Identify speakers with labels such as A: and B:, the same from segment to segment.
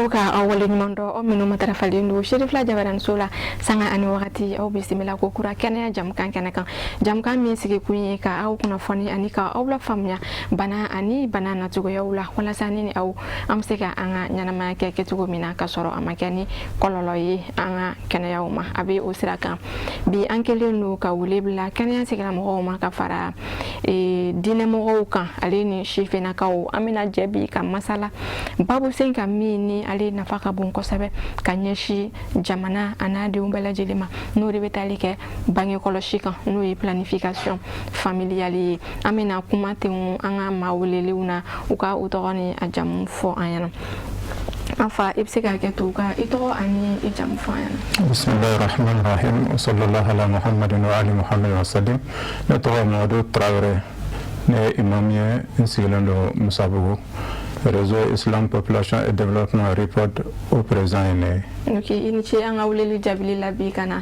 A: Fo ka aw waleɲuman dɔn, aw minnu matarafalen don Sherifila Jabaraniso la sanga ani wagati. Aw bisimila ko kura kɛnɛya jamukan kɛnɛ kan, jamukan min sigikun ye ka aw kunnafoni ani ka aw lafaamuya bana ani bana nacogoyaw la, walasa ni aw an bɛ se ka an ka ɲɛnamaya kɛ kɛcogo min na ka sɔrɔ a ma kɛ ni kɔlɔlɔ ye an ka kɛnɛyaw ma. A bɛ o sira kan bi, an kɛlen don ka wele bila kɛnɛya tigilamɔgɔw ma ka fara diinɛmɔgɔw kan, ale ni sifinnakaw. An bɛna jɛ bi ka masala babu sen kan min ni ale nafa ka bon kosɛbɛ ka ɲɛsin jamana a n'a denw bɛɛ lajɛlen ma, n'o de bɛ tali kɛ bange kɔlɔsi kan, n'o ye planification familiale ye. An bɛna kuma ten an ka maa welelenw na, u ka u tɔgɔ ni a jamu fɔ an ɲɛna. An fa, i bɛ se k'a kɛ to ka i tɔgɔ ani i jamu fɔ an ɲɛna.
B: Bisimilahi rahmani rahim, wa sallallahu ala Muhammadin wa ali Muhammadin wa sallim. Ne tɔgɔ Mamadu Tarawele, ne ye imam ye, n sigilen don Musabugu. Réseau Islam Population et Développement, RIPOD, o président ye ne ye.
A: Ok, i ni ce an ka weleli jaabili la bi ka na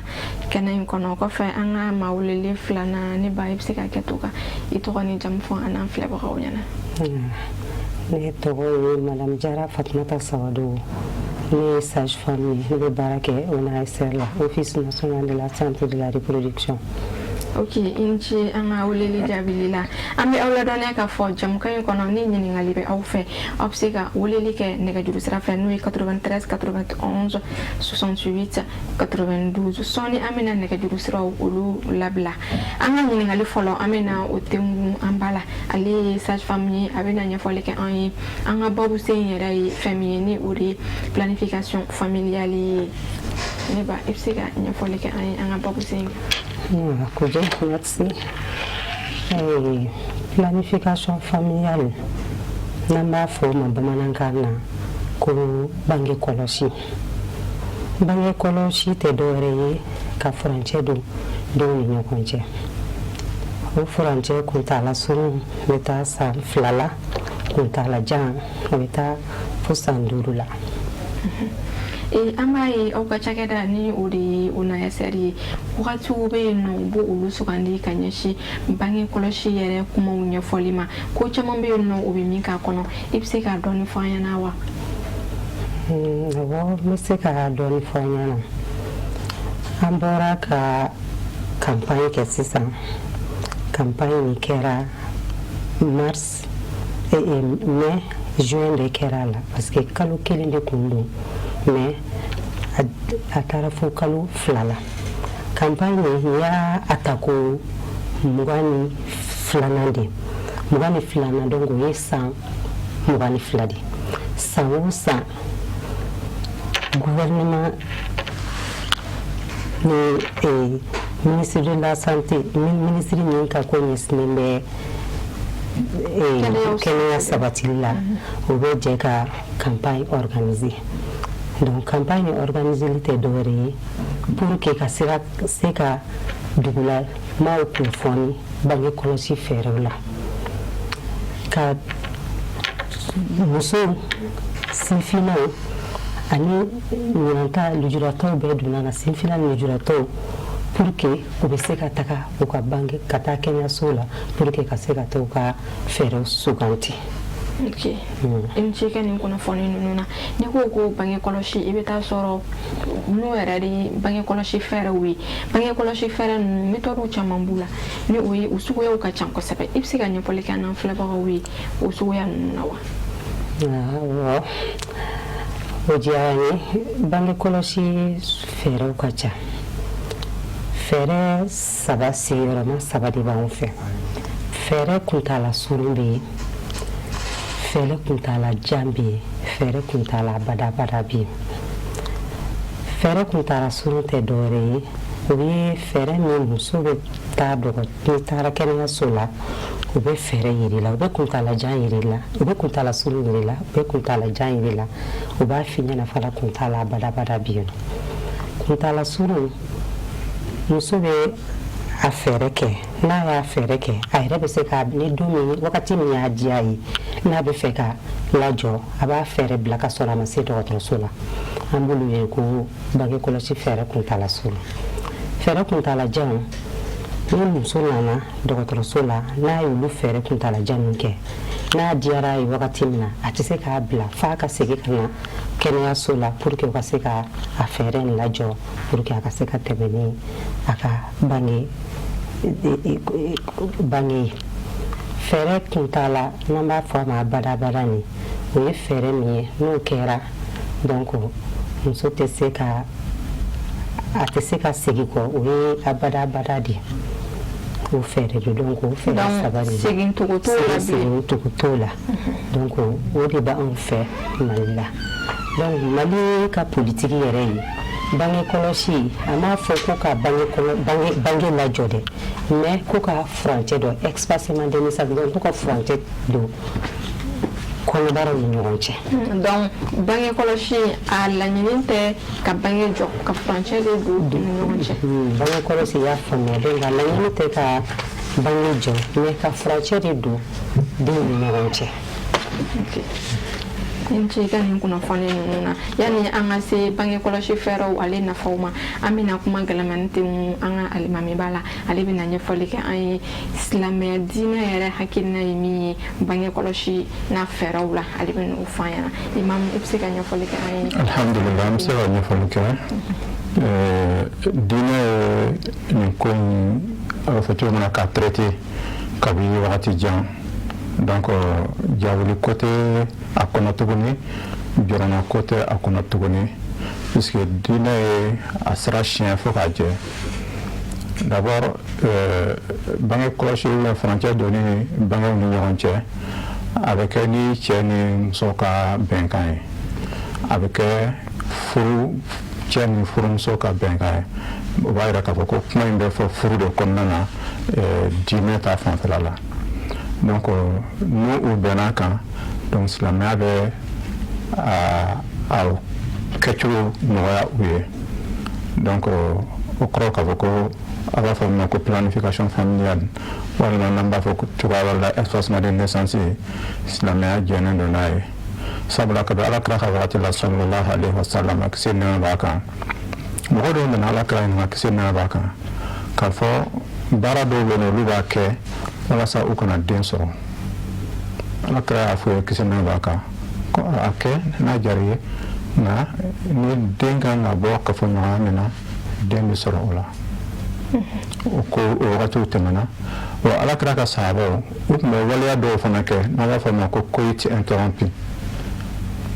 A: kɛnɛ in kɔnɔ. Kɔfɛ, an ka maa welelen filanan, ne ba, i bɛ se ka kɛ to ka i tɔgɔ ni jamu fɔ an n'an filɛbagaw ɲɛna.
C: Ne tɔgɔ ye Madame Jara Fatumata Sawadogo. Ne ye sage femme ye, ne bɛ baara kɛ ONASR la, Office national de la santé de la reproduction.
A: Ok, i ni ce an ka weleli jaabili la. An bɛ aw ladɔnniya k'a fɔ jamukan in kɔnɔ, ni ɲininkali bɛ aw fɛ, aw bɛ se ka weleli kɛ nɛgɛjuru sira fɛ, n'o ye 93 91 68 92. Sɔɔni an bɛna nɛgɛjuru siraw olu labila. An ka ɲininkali fɔlɔ, an bɛna o tengu an ba la. Ale ye sage femme ye, a bɛna ɲɛfɔli kɛ an ye an ka babu sen yɛrɛ ye fɛn min ye, ni o de ye planification familiale ye. Ne ba, i bɛ se ka ɲɛfɔli kɛ an ye an ka babu sen kan?
C: Kojo, merci. Planification familiale, n'an b'a fɔ o ma bamanankan na ko bange kɔlɔsi. Bange kɔlɔsi tɛ dɔwɛrɛ ye ka furancɛ don denw ni ɲɔgɔn cɛ. O furancɛ kuntaala surun bɛ taa san 2 la, kuntaala jan o bɛ taa fo san 5 la.
A: An b'a ye aw ka cakɛda, ni o de ye ONASR ye, wagatiw bɛ yen nɔ, u b'o olu sugandi ka ɲɛsin bange kɔlɔsi yɛrɛ kumaw ɲɛfɔli ma. Ko caman bɛ yen nɔ, o bɛ min k'a kɔnɔ, i bɛ se k'a dɔɔni fɔ an ɲɛna wa?
C: Awɔ, n bɛ se ka dɔɔni fɔ an ɲɛna. An bɔra ka campagne kɛ sisan. Campagne nin kɛra mars, mai, juin de kɛra a la, parce que kalo kelen de kun don, mais a taara fo kalo 2 la. Campagne nin y'a a ta ko 22nan de, 22nan. Donc o ye san 22 de. San o san, gouvernement ni ministre de la santé, ministre min ka ko ɲɛsinnen bɛ kɛnɛya sabatili la, o bɛ jɛ ka campagne organiser. Donc campagne organiseli tɛ dɔwɛrɛ ye pour que ka se ka dugula maaw kunnafoni bange kɔlɔsi fɛɛrɛw la, ka musow, sifinnaw ani ɲinanta lujuratɔw bɛɛ donna na, sinfinna ni lujuratɔw, pour que u bɛ se ka taga u ka bange ka taa kɛnɛyaso la, pour que ka se ka taa u ka fɛɛrɛw suganti.
A: Ok, i ni ce ka nin kunnafoni ninnu na. N'i ko ko bange kɔlɔsi, i bɛ taa sɔrɔ n'o yɛrɛ de ye bange kɔlɔsi fɛɛrɛw ye. Bange kɔlɔsi fɛɛrɛ ninnu, méthode caman b'u la, ni o ye u suguyaw ka ca kosɛbɛ. I bɛ se ka ɲɛfɔli kɛ an n'an filɛbagaw ye o suguya ninnu na wa?
C: Awɔ, o diyara n ye. Bange kɔlɔsi fɛɛrɛw ka ca. Fɛɛrɛ saba, sigiyɔrɔma saba de b'anw fɛ. Fɛɛrɛ kuntaala surun bɛ yen, fɛɛrɛ kuntaala jan bɛ yen, fɛɛrɛ kuntaala badabada bɛ yen. Fɛɛrɛ kuntaala surun tɛ dɔwɛrɛ ye, o ye fɛɛrɛ min muso bɛ taa dɔgɔ n'i taara kɛnɛyaso la, u bɛ fɛɛrɛ yir'i la, u bɛ kuntaala jan yir'i la, u bɛ kuntaala surun yir'i la, u bɛ kuntaala jan yir'i la, u b'a f'i ɲɛna fana kuntaala badabada bɛ yen. Kuntaala surun, muso bɛ a fɛɛrɛ kɛ. N'a y'a fɛɛrɛ kɛ, a yɛrɛ bɛ se ka ni don min, wagati min y'a diya ye, n'a bɛ fɛ ka lajɔ, a b'a fɛɛrɛ bila ka sɔrɔ a ma se dɔgɔtɔrɔso la. An b'olu ye ko bange kɔlɔsi fɛɛrɛ kuntaala surun. Fɛɛrɛ kuntaala jan, ni muso nana dɔgɔtɔrɔso la, n'a y'olu fɛɛrɛ kuntaala jan min kɛ, n'a diyara a ye wagati min na, a tɛ se k'a bila f'a ka segin ka na. Kɛnɛyaso la pour que u ka se ka a fɛɛrɛ in lajɔ pour que a ka se ka tɛmɛ ni a ka bange ye. Fɛɛrɛ kuntaala n'an b'a fɔ a ma badabada, nin o ye fɛɛrɛ min ye, n'o kɛra, donc muso tɛ se ka, a tɛ se ka segin kɔ. O ye abadabada de ye, o fɛɛrɛ de. Donc o fɛɛrɛ saba de.
A: Segin cogo t'o la.
C: Segin cogo t'o la. Donc o de b'anw fɛ Mali la. Donc Mali ka politiki yɛrɛ ye bange kɔlɔsi, a m'a fɔ ko ka bange lajɔ dɛ, mais ko ka furancɛ dɔ, espacement de naissance, donc ko ka furancɛ don kɔnɔbaraw ni ɲɔgɔn cɛ.
A: Donc bange kɔlɔsi, a laɲini tɛ ka bange jɔ, ka furancɛ de don u ni ɲɔgɔn cɛ.
C: Bange kɔlɔsi, y'a faamuya. Donc a laɲini tɛ ka bange jɔ, mais ka furancɛ de don denw ni ɲɔgɔn cɛ.
A: I ni ce i ka nin kunnafoni ninnu na. Yanni an ka se bange kɔlɔsi fɛɛrɛw ale nafaw ma, an bɛna kuma gɛlɛmani tɛ an ka alimamiba la. Ale bɛna ɲɛfɔli kɛ an ye, silamɛya diinɛ yɛrɛ hakilina ye min ye bange kɔlɔsi n'a fɛɛrɛw la, ale bɛna o fɔ an ɲɛna. Imam, i bɛ se ka ɲɛfɔli kɛ an ye?
B: Alhamdulilah, an bɛ se ka ɲɛfɔli kɛ. Diinɛ ye nin ko in, a bɛ fɔ cogo min na, k'a traité kabi wagati jan. Donc jawuli ko tɛ a kɔnɔ tuguni, jɔrɔna ko tɛ a kɔnɔ tuguni, puisque diinɛ ye a sira siɲɛ fo k'a jɛ. D'abord, bange kɔlɔsi ou furancɛ donni bangew ni ɲɔgɔn cɛ, a bɛ kɛ ni cɛ ni muso ka bɛnkan ye, a bɛ kɛ furu cɛ ni furumuso ka bɛnkan ye. O b'a yira k'a fɔ ko kuma in bɛ fɔ furu de kɔnɔna na, diinɛ ta fanfɛla la. Donc n'u u bɛnna kan, donc silamɛya bɛ a kɛcogo nɔgɔya u ye. Donc o kɔrɔ k'a fɔ ko a b'a fɔ min ma ko planification familiale, walima n'an b'a fɔ cogoya wɛrɛ la, espacement de naissance, silamɛya jɛnnen don n'a ye. Sabula kabi Ala kira ka wagati la, sallallahu alaihi wa sallam, kisi nɛɛma b'a kan, mɔgɔ dɔw nana Ala kira ɲininka, kisi nɛɛma b'a kan, k'a fɔ baara dɔw bɛ yen, olu b'a kɛ walasa u kana den sɔrɔ. Ala kira y'a fɔ ye, kisi nɛɛma b'a kan, ko a kɛ n'a diyara i ye, nka ni den kan ka bɔ kafoɲɔgɔnya min na, den bɛ sɔrɔ o la. O ko o wagatiw tɛmɛna. Wa Ala kira ka sahabaw, u tun bɛ waleya dɔw fana kɛ n'an b'a fɔ o ma ko coït interrompu,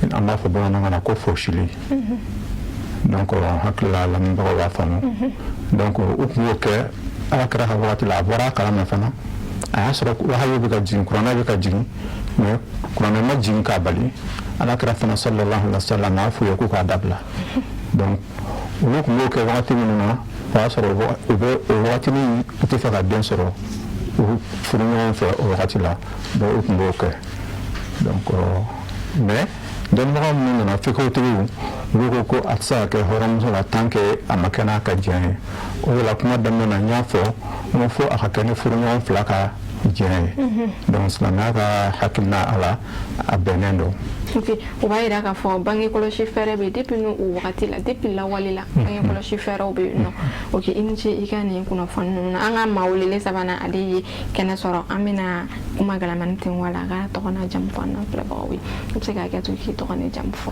B: an b'a fɔ bamanankan na ko fosili. Donc hakili la, lamɛnbagaw b'a faamu. Donc u tun b'o kɛ Ala kira ka wagati la. A bɔra a kalama fana, a y'a sɔrɔ wahayu bɛ ka jigin, kuranɛ bɛ ka jigin, mais kuranɛ ma jigin k'a bali. Ala kira fana, sallallahu alaihi wa sallam, a y'a f'u ye k'u k'a dabila. Donc olu tun b'o kɛ wagati minnu na, o y'a sɔrɔ u bɛ o wagatinin, u tɛ fɛ ka den sɔrɔ u furu ɲɔgɔn fɛ o wagati la. Donc u tun b'o kɛ. Donc mais dɔnnibaga minnu nana, fikewtigiw, olu ko ko a tɛ se ka kɛ hɔrɔnmuso la tant que a ma kɛ n'a ka diɲɛ ye. O de la, kuma daminɛ na, n y'a fɔ n ko fo a ka kɛ ni furuɲɔgɔn fila ka diɲɛ ye. Donc silamɛya ka hakilina a la, a bɛnnen don.
A: Ok, o b'a yira k'a fɔ bange kɔlɔsi fɛɛrɛ bɛ depuis n'o wagati la, depuis lawale la, bange kɔlɔsi fɛɛrɛw bɛ yen nɔ. Ok, i ni ce i ka nin kunnafoni ninnu na. An ka maa welelen sabanan, ale ye kɛnɛ sɔrɔ. An bɛna kuma galamani ten wala a ka tɔgɔ n'a jamu fɔ an n'an filɛbagaw ye. I bɛ se ka kɛ to k'i tɔgɔ ni jamu fɔ?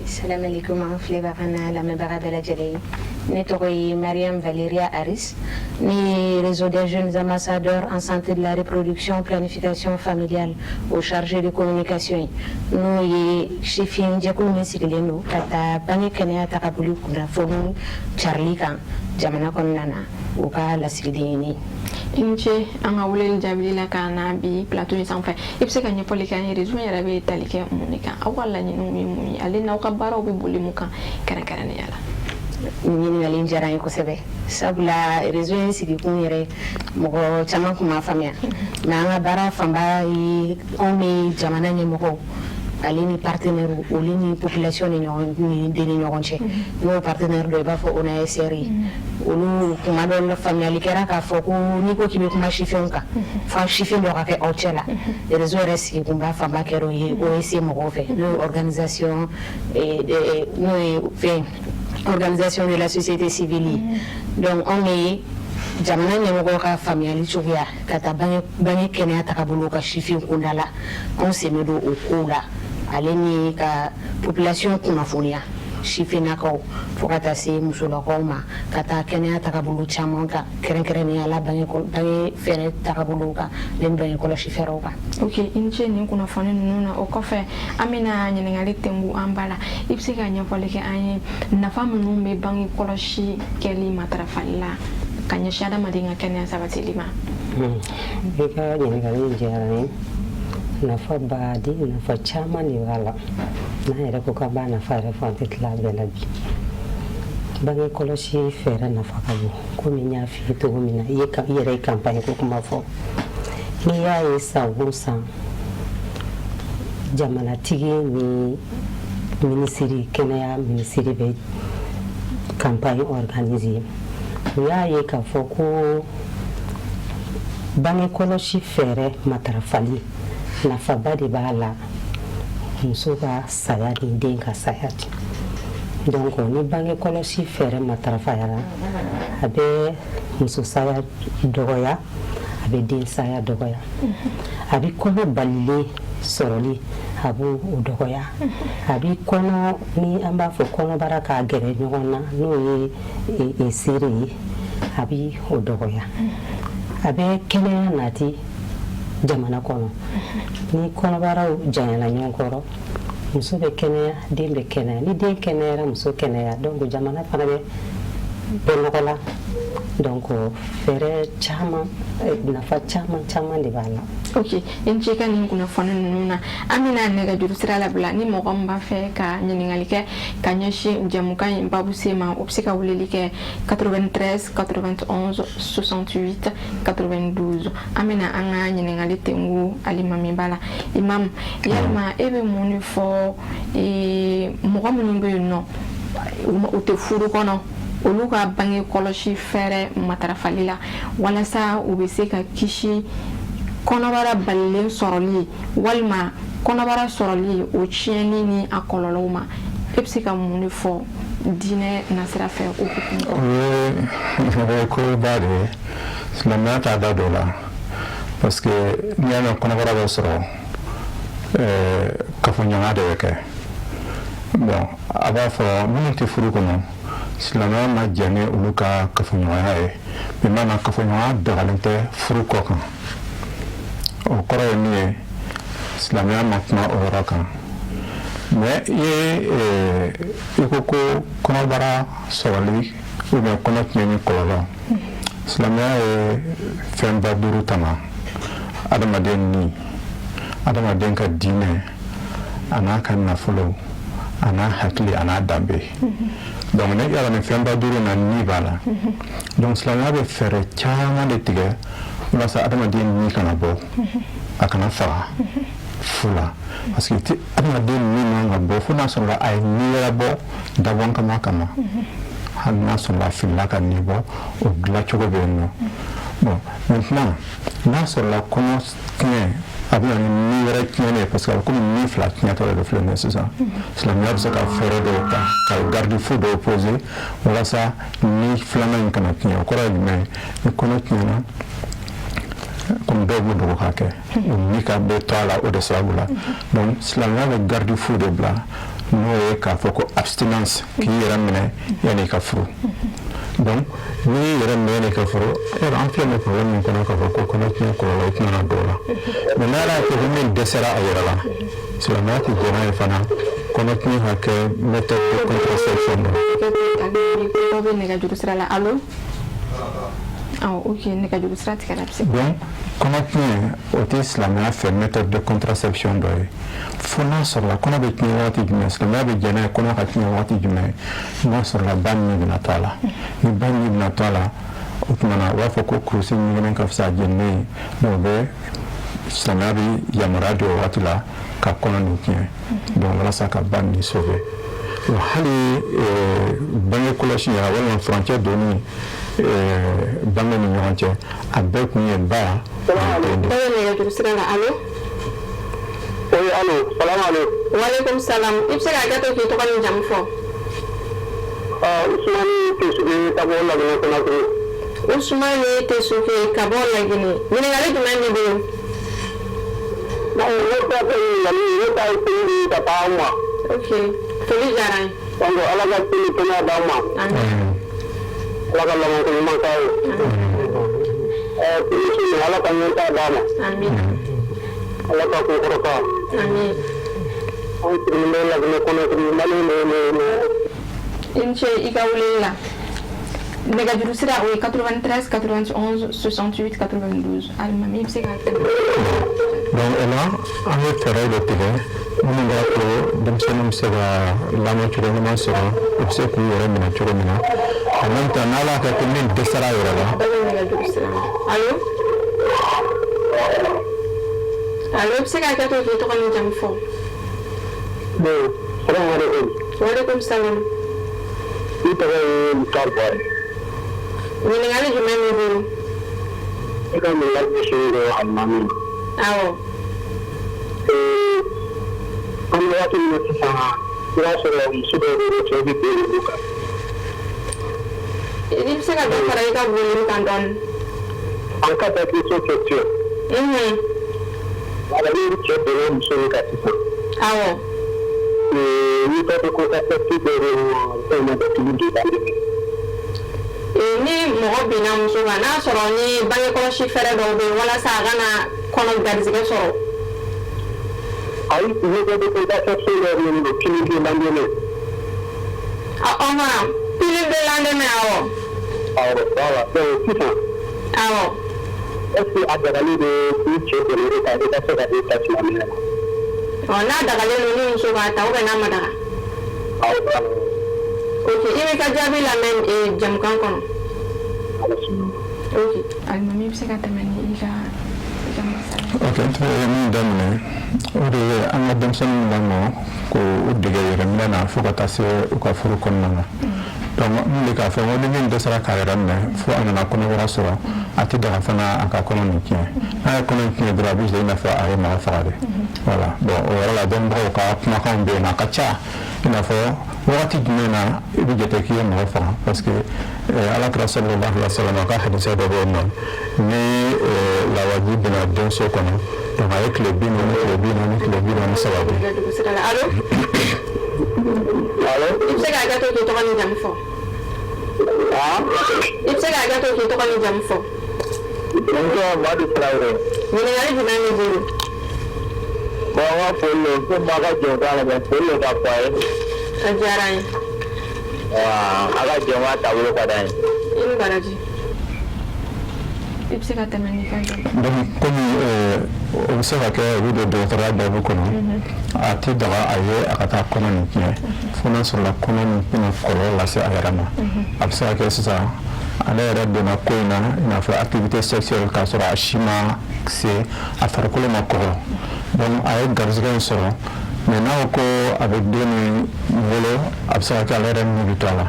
D: Salamaleykum, an filɛbaga n'a lamɛnbaga bɛɛ lajɛlen ye. Ne tɔgɔ ye Mariam Valeria Aris. Ne ye Réseau des jeunes ambassadeurs en santé de la reproduction, planification familiale, o chargé de communication ye, n'o ye sifin jɛkulu min sigilen don ka taa bange kɛnɛya tagabolo kunnafoni carili kan jamana kɔnɔna na, o ka lasigiden ye ne ye.
A: I ni ce an ka weleli jaabili la ka na bi plateau in sanfɛ. I bɛ se ka ɲɛfɔli kɛ an ye, réseau yɛrɛ bɛ tali kɛ mun de kan? Aw ka laɲiniw ye mun ye, ale n'aw ka baaraw bɛ boli mun kan kɛrɛnkɛrɛnnenya la?
D: Ɲininkali diyara n ye kosɛbɛ, sabula réseau in sigikun yɛrɛ, mɔgɔ caman tun m'a faamuya. Mais an ka baara fanba ye, anw bɛ jamana ɲɛmɔgɔw ale ni partenaire, olu ni population ni ɲɔgɔn ni den ni ɲɔgɔn cɛ. N'o partenaire dɔ, i b'a fɔ ONASR ye, olu kuma dɔ la, faamuyali kɛra k'a fɔ ko n'i ko k'i bɛ kuma sifinw kan, fo sifin dɔ ka kɛ aw cɛ la. Réseau yɛrɛ sigikunba fanba kɛra o ye OEC mɔgɔw fɛ, n'o ye organisation, n'o ye fɛn, organisation de la société civile ye. Donc anw bɛ jamana ɲɛmɔgɔw ka faamuyali cogoya ka taa bange kɛnɛya tagabolo ka sifin kunda la, anw sen bɛ don o kow la. Ale ni ka population kunnafoniya, sifinnakaw fo ka taa se musolakaw ma, ka taa kɛnɛya tagabolo caman kan, kɛrɛnkɛrɛnnenya la bange bange fɛɛrɛ tagabolow kan ani bange kɔlɔsi fɛɛrɛw kan.
A: Ok, i ni ce nin kunnafoni ninnu na. O kɔfɛ, an bɛna ɲininkali tengu an ba la. I bɛ se ka ɲɛfɔli kɛ an ye, nafa minnu bɛ bange kɔlɔsi kɛli matarafali la ka ɲɛsin adamaden ka kɛnɛya sabatili ma?
C: I ka ɲininkali in diyara n ye. Nafa baden, nafa caman de b'a la. N'an yɛrɛ ko k'an b'a nafa yɛrɛ fɔ, an tɛ tila a bɛɛ la bi. Bange kɔlɔsi fɛɛrɛ nafa ka bon. Komi n y'a f'i ye cogo min na, i ye i yɛrɛ ye campagne ko kuma fɔ. N'i y'a ye san o san, jamanatigi ni minisiri, kɛnɛya minisiri bɛ campagne organiser, u y'a ye k'a fɔ ko bange kɔlɔsi fɛɛrɛ matarafali nafaba de b'a la muso ka saya ni den ka saya ten. Donc ni bange kɔlɔsi fɛɛrɛ matarafayara, a bɛ muso saya dɔgɔya, a bɛ den saya dɔgɔya, a bɛ kɔnɔ balilen sɔrɔli, a b'o dɔgɔya, a bɛ kɔnɔ ni an b'a fɔ kɔnɔbara k'a gɛrɛ ɲɔgɔn na, n'o ye seere ye, a bɛ o dɔgɔya, a bɛ kɛnɛya nati jamana kɔnɔ. Ni kɔnɔbaraw janyana ɲɔgɔn kɔrɔ, muso bɛ kɛnɛya, den bɛ kɛnɛya. Ni den kɛnɛyara, muso kɛnɛya, donc jamana fana bɛ bɔ nɔgɔ la. Donc fɛɛrɛ caman, nafa caman caman de b'a la.
A: Ok, i ni ce i ka nin kunnafoni ninnu na. An bɛna nɛgɛjuru sira labila. Ni mɔgɔ min b'a fɛ ka ɲininkali kɛ ka ɲɛsin jɛmukan in babu sen ma, o bɛ se ka weleli kɛ 93 91 68 92. An bɛna an ka ɲininkali tengu alimami ba la. Imam, yalima e bɛ mun de fɔ mɔgɔ minnu bɛ yen nɔ, u tɛ furu kɔnɔ, olu ka bange kɔlɔsi fɛɛrɛ matarafali la, walasa u bɛ se ka kisi kɔnɔbara balilen sɔrɔli walima kɔnɔbara sɔrɔli o tiɲɛni ni a kɔlɔlɔw ma? E bɛ se ka mun de fɔ diinɛ nasira fɛ o hukumu
B: kɔnɔ? O ye koba de ye. Silamɛya t'a da don o la, parce que n'i y'a mɛn kɔnɔbara bɛ sɔrɔ, kafoɲɔgɔnya de bɛ kɛ. Bon, a b'a fɔ minnu tɛ furu kɔnɔ, silamɛya ma jɛn ni olu ka kafoɲɔgɔnya ye. Bi maana, kafoɲɔgɔnya dagalen tɛ furu kɔ kan. O kɔrɔ ye min ye, silamɛya ma kuma o yɔrɔ kan. Mais i ye, i ko ko kɔnɔbara sɔrɔli ou bien kɔnɔ tiɲɛni kɔlɔlɔ, silamɛya ye fɛnba duuru tama: adamaden ni adamaden ka diinɛ, a n'a ka nafolo, a n'a hakili, a n'a danbe. Donc ne yala nin fɛnba duuru na, ni b'a la. Donc silamɛya bɛ fɛɛrɛ caman de tigɛ walasa adamaden ni kana bɔ, a kana faga fu la, parce que ti adamaden ni man ka bɔ fo n'a sɔrɔla a ye ni wɛrɛ bɔ dabɔn kama kama. Hali n'a sɔrɔla a filila ka ni bɔ, o dilancogo bɛ yen nɔ. Bon, maintenant n'a sɔrɔla kɔnɔ tiɲɛ, a bɛ na ni ni wɛrɛ tiɲɛnen ye, parce que a bɛ komi ni fila tiɲɛtɔ de filɛ nin ye sisan. Silamɛya bɛ se ka fɛɛrɛ dɔw ta ka garde-fou dɔw poser walasa ni filanan in kana tiɲɛ. O kɔrɔ ye jumɛn ye? Ni kɔnɔ tiɲɛna, komi dɔw b'u dogo k'a kɛ, u ni ka bɛ to a la o de sababu la. Donc silamɛya bɛ garde-fou de bila, n'o ye k'a fɔ ko abstinence, k'i yɛrɛ minɛ yanni i ka furu. Donc n'i y'i yɛrɛ minɛ yanni i ka furu, yɔrɔ an filɛ nin problème min kɔnɔ, k'a fɔ ko kɔnɔ tiɲɛ kɔlɔlɔ, i tɛna na don o la. Mais n'Ala y'a kɛ ko min dɛsɛra a yɛrɛ la, silamɛya tɛ jɛn n'a ye fana kɔnɔ tiɲɛ ka kɛ méthode de contraception dɔ.
A: Dɔ bɛ nɛgɛjuru sira la. Allo? Awɔ, ok, nɛgɛjuru sira tigɛra, bɛ se.
B: Donc kɔnɔ tiɲɛ, o tɛ silamɛya fɛ méthode de contraception dɔ ye, fo n'a sɔrɔla kɔnɔ bɛ tiɲɛ waati jumɛn. Silamɛya bɛ jɛn n'a ye kɔnɔ ka tiɲɛ waati jumɛn? N'a sɔrɔla ba ni bɛna to a la. Ni ba ni bɛna to a la, o tuma na u b'a fɔ ko kurusi ɲiginnen ka fisa jeninen ye. Donc o bɛ silamɛya bɛ yamaruya di o waati la ka kɔnɔ nin tiɲɛ, donc walasa ka ba nin sauver. Wa hali bange kɔlɔsi yɛrɛ walima furancɛ donni bange ni ɲɔgɔn cɛ, a bɛɛ kun ye ba
A: ani den de. Dɔ bɛ nɛgɛjuru sira la. Allo?
E: Oui, allo, salam alaikum.
A: Waaleykum salam. I bɛ se ka hakɛ to k'i tɔgɔ ni jamu fɔ?
E: Ousmane Tesuke ka bɔ Laginɛ Conakry.
A: Ousmane Tesuke ka bɔ Laginɛ. Ɲininkali jumɛn b'i bolo?
E: Ne ta tɛ ɲininkali, ne ta ye foli de ye ka taa aw ma.
A: Ok, foli diyara n ye.
E: Donc Ala ka si ni kɛnɛya d'aw ma.
A: Amin.
E: Ala ka labanko ɲuman k'aw ye. Polisi, Ala ka ɲɛtaa d'a ma.
A: Amin.
E: Ala ka kunkɔrɔta.
A: Amin.
E: Anw sigilen bɛ Laginɛ Conakry, Mali ne.
A: I ni ce i ka weleli la. Nɛgɛjuru sira, o ye 93 91 68 92. Alimami, i bɛ se ka tɛmɛ.
B: Donc o la, an ye fɛɛrɛw de tigɛ minnu b'a to denmisɛnninw bɛ se ka lamɔ cogo ɲuman sɔrɔ, u bɛ se k'u yɛrɛ minɛ cogo min na. En même temps, n'Ala y'a kɛ ko min dɛsɛra a yɛrɛ la.
A: Dɔ bɛ nɛgɛjuru sira la. Allo, allo, i bɛ se ka hakɛ to k'i tɔgɔ ni jamu fɔ?
E: Bon, salamu aleykum.
A: Waaleykum salam.
E: Ne tɔgɔ ye Muktar Buwari.
A: Ɲininkali jumɛn b'i bolo?
E: Ne ka ɲininkali ɲɛsinnen don alimami ma.
A: Awɔ.
E: An bɛ waati min na sisan, i b'a sɔrɔ muso dɔw bɛ yen, cɛw bɛ bin olu kan.
A: I bɛ se ka dɔ fara i ka volume kan dɔɔni?
E: En cas d'agression sexuelle, wala ni cɛ binna muso min kan sisan, méthode de contraceptive dɔw bɛ yen nɔ, fɛn ma pilule du lendemain.
A: Ni mɔgɔ binna muso kan, n'a sɔrɔ ni bangekɔlɔsi fɛɛrɛ dɔw bɛ yen walasa a kana kɔnɔ garizigɛ sɔrɔ.
E: Ayi, méthode de contraception dɔw bɛ yen nɔ, pilule du lendemain.
A: Ɔhɔn, pilule de lendemain, awɔ.
E: Awɔ, voilà. Donc sisan, est ce que a dagalen don ni cɛ binna e kan, i ka se ka e ta silamɛya la?
A: Ɔ, n'a dagalen don ni muso k'a ta ou bien n'a ma daga?
E: Awɔ.
A: Ok, i b'i ka jaabi lamɛn jamukan kɔnɔ.
E: Ala sɔnna.
A: Ok, alimami, i bɛ se ka tɛmɛ ni i ka masala.
B: Ok, n tun ye min daminɛ, o de ye an ka denmisɛnninw lamɔ k'u dege yɛrɛminɛ na fo ka taa se u ka furu kɔnɔna na. Donc n bɛ k'a fɔ ko ni min dɛsɛra k'a yɛrɛ minɛ fo a nana kɔnɔbara sɔrɔ, a tɛ daga fana a ka kɔnɔ nin tiɲɛ. N'a ye kɔnɔ in tiɲɛ dɔrɔn, a bɛ i n'a fɔ a ye mɔgɔ faga de. Voilà. Bon, o yɔrɔ la, dɔnnibagaw ka kumakanw bɛ yen nɔ, a ka ca, i n'a fɔ wagati jumɛn na i bɛ jate k'i ye mɔgɔ faga, parce que Ala kira sallallahu alaihi wa sallam a ka hadisa dɔ bɛ yen nɔ, ni lawaji bɛna denso kɔnɔ, donc a ye tile 40, tile 40, tile 43 di.
A: Nɛgɛjuru sira la. Allo?
E: Allo?
A: I bɛ se ka hakɛ to k'i tɔgɔ ni jamu fɔ?
E: Ah?
A: I bɛ se ka hakɛ to k'i tɔgɔ ni jamu fɔ?
E: Ne tɔgɔ Madu Tarawele.
A: Ɲininkali jumɛn b'i bolo?
E: Bon, an ka foli don, ko b'a ka jɔnkan lamɛn, foli don ka fɔ a ye.
A: A diyara n ye.
E: A ka jɔnkan taabolo ka d'an ye.
A: I ni baraji. I bɛ se ka tɛmɛ n'i ka jaabi.
B: Donc komi o bɛ se ka kɛ, o bɛ don dɔgɔtɔrɔya baabu kɔnɔ, a tɛ daga a ye a ka taa kɔnɔ nin tiɲɛ fo n'a sɔrɔla kɔnɔ nin bɛna kɔlɔlɔ lase a yɛrɛ ma. A bɛ se ka kɛ sisan, ale yɛrɛ donna ko in na, i n'a fɔ activité sexuelle, k'a sɔrɔ a si ma se, a farikolo ma kɔgɔ, donc a ye garizigɛ in sɔrɔ. Mais n'a ko ko a bɛ den nin wolo, a bɛ se ka kɛ ale yɛrɛ ni bɛ to a la.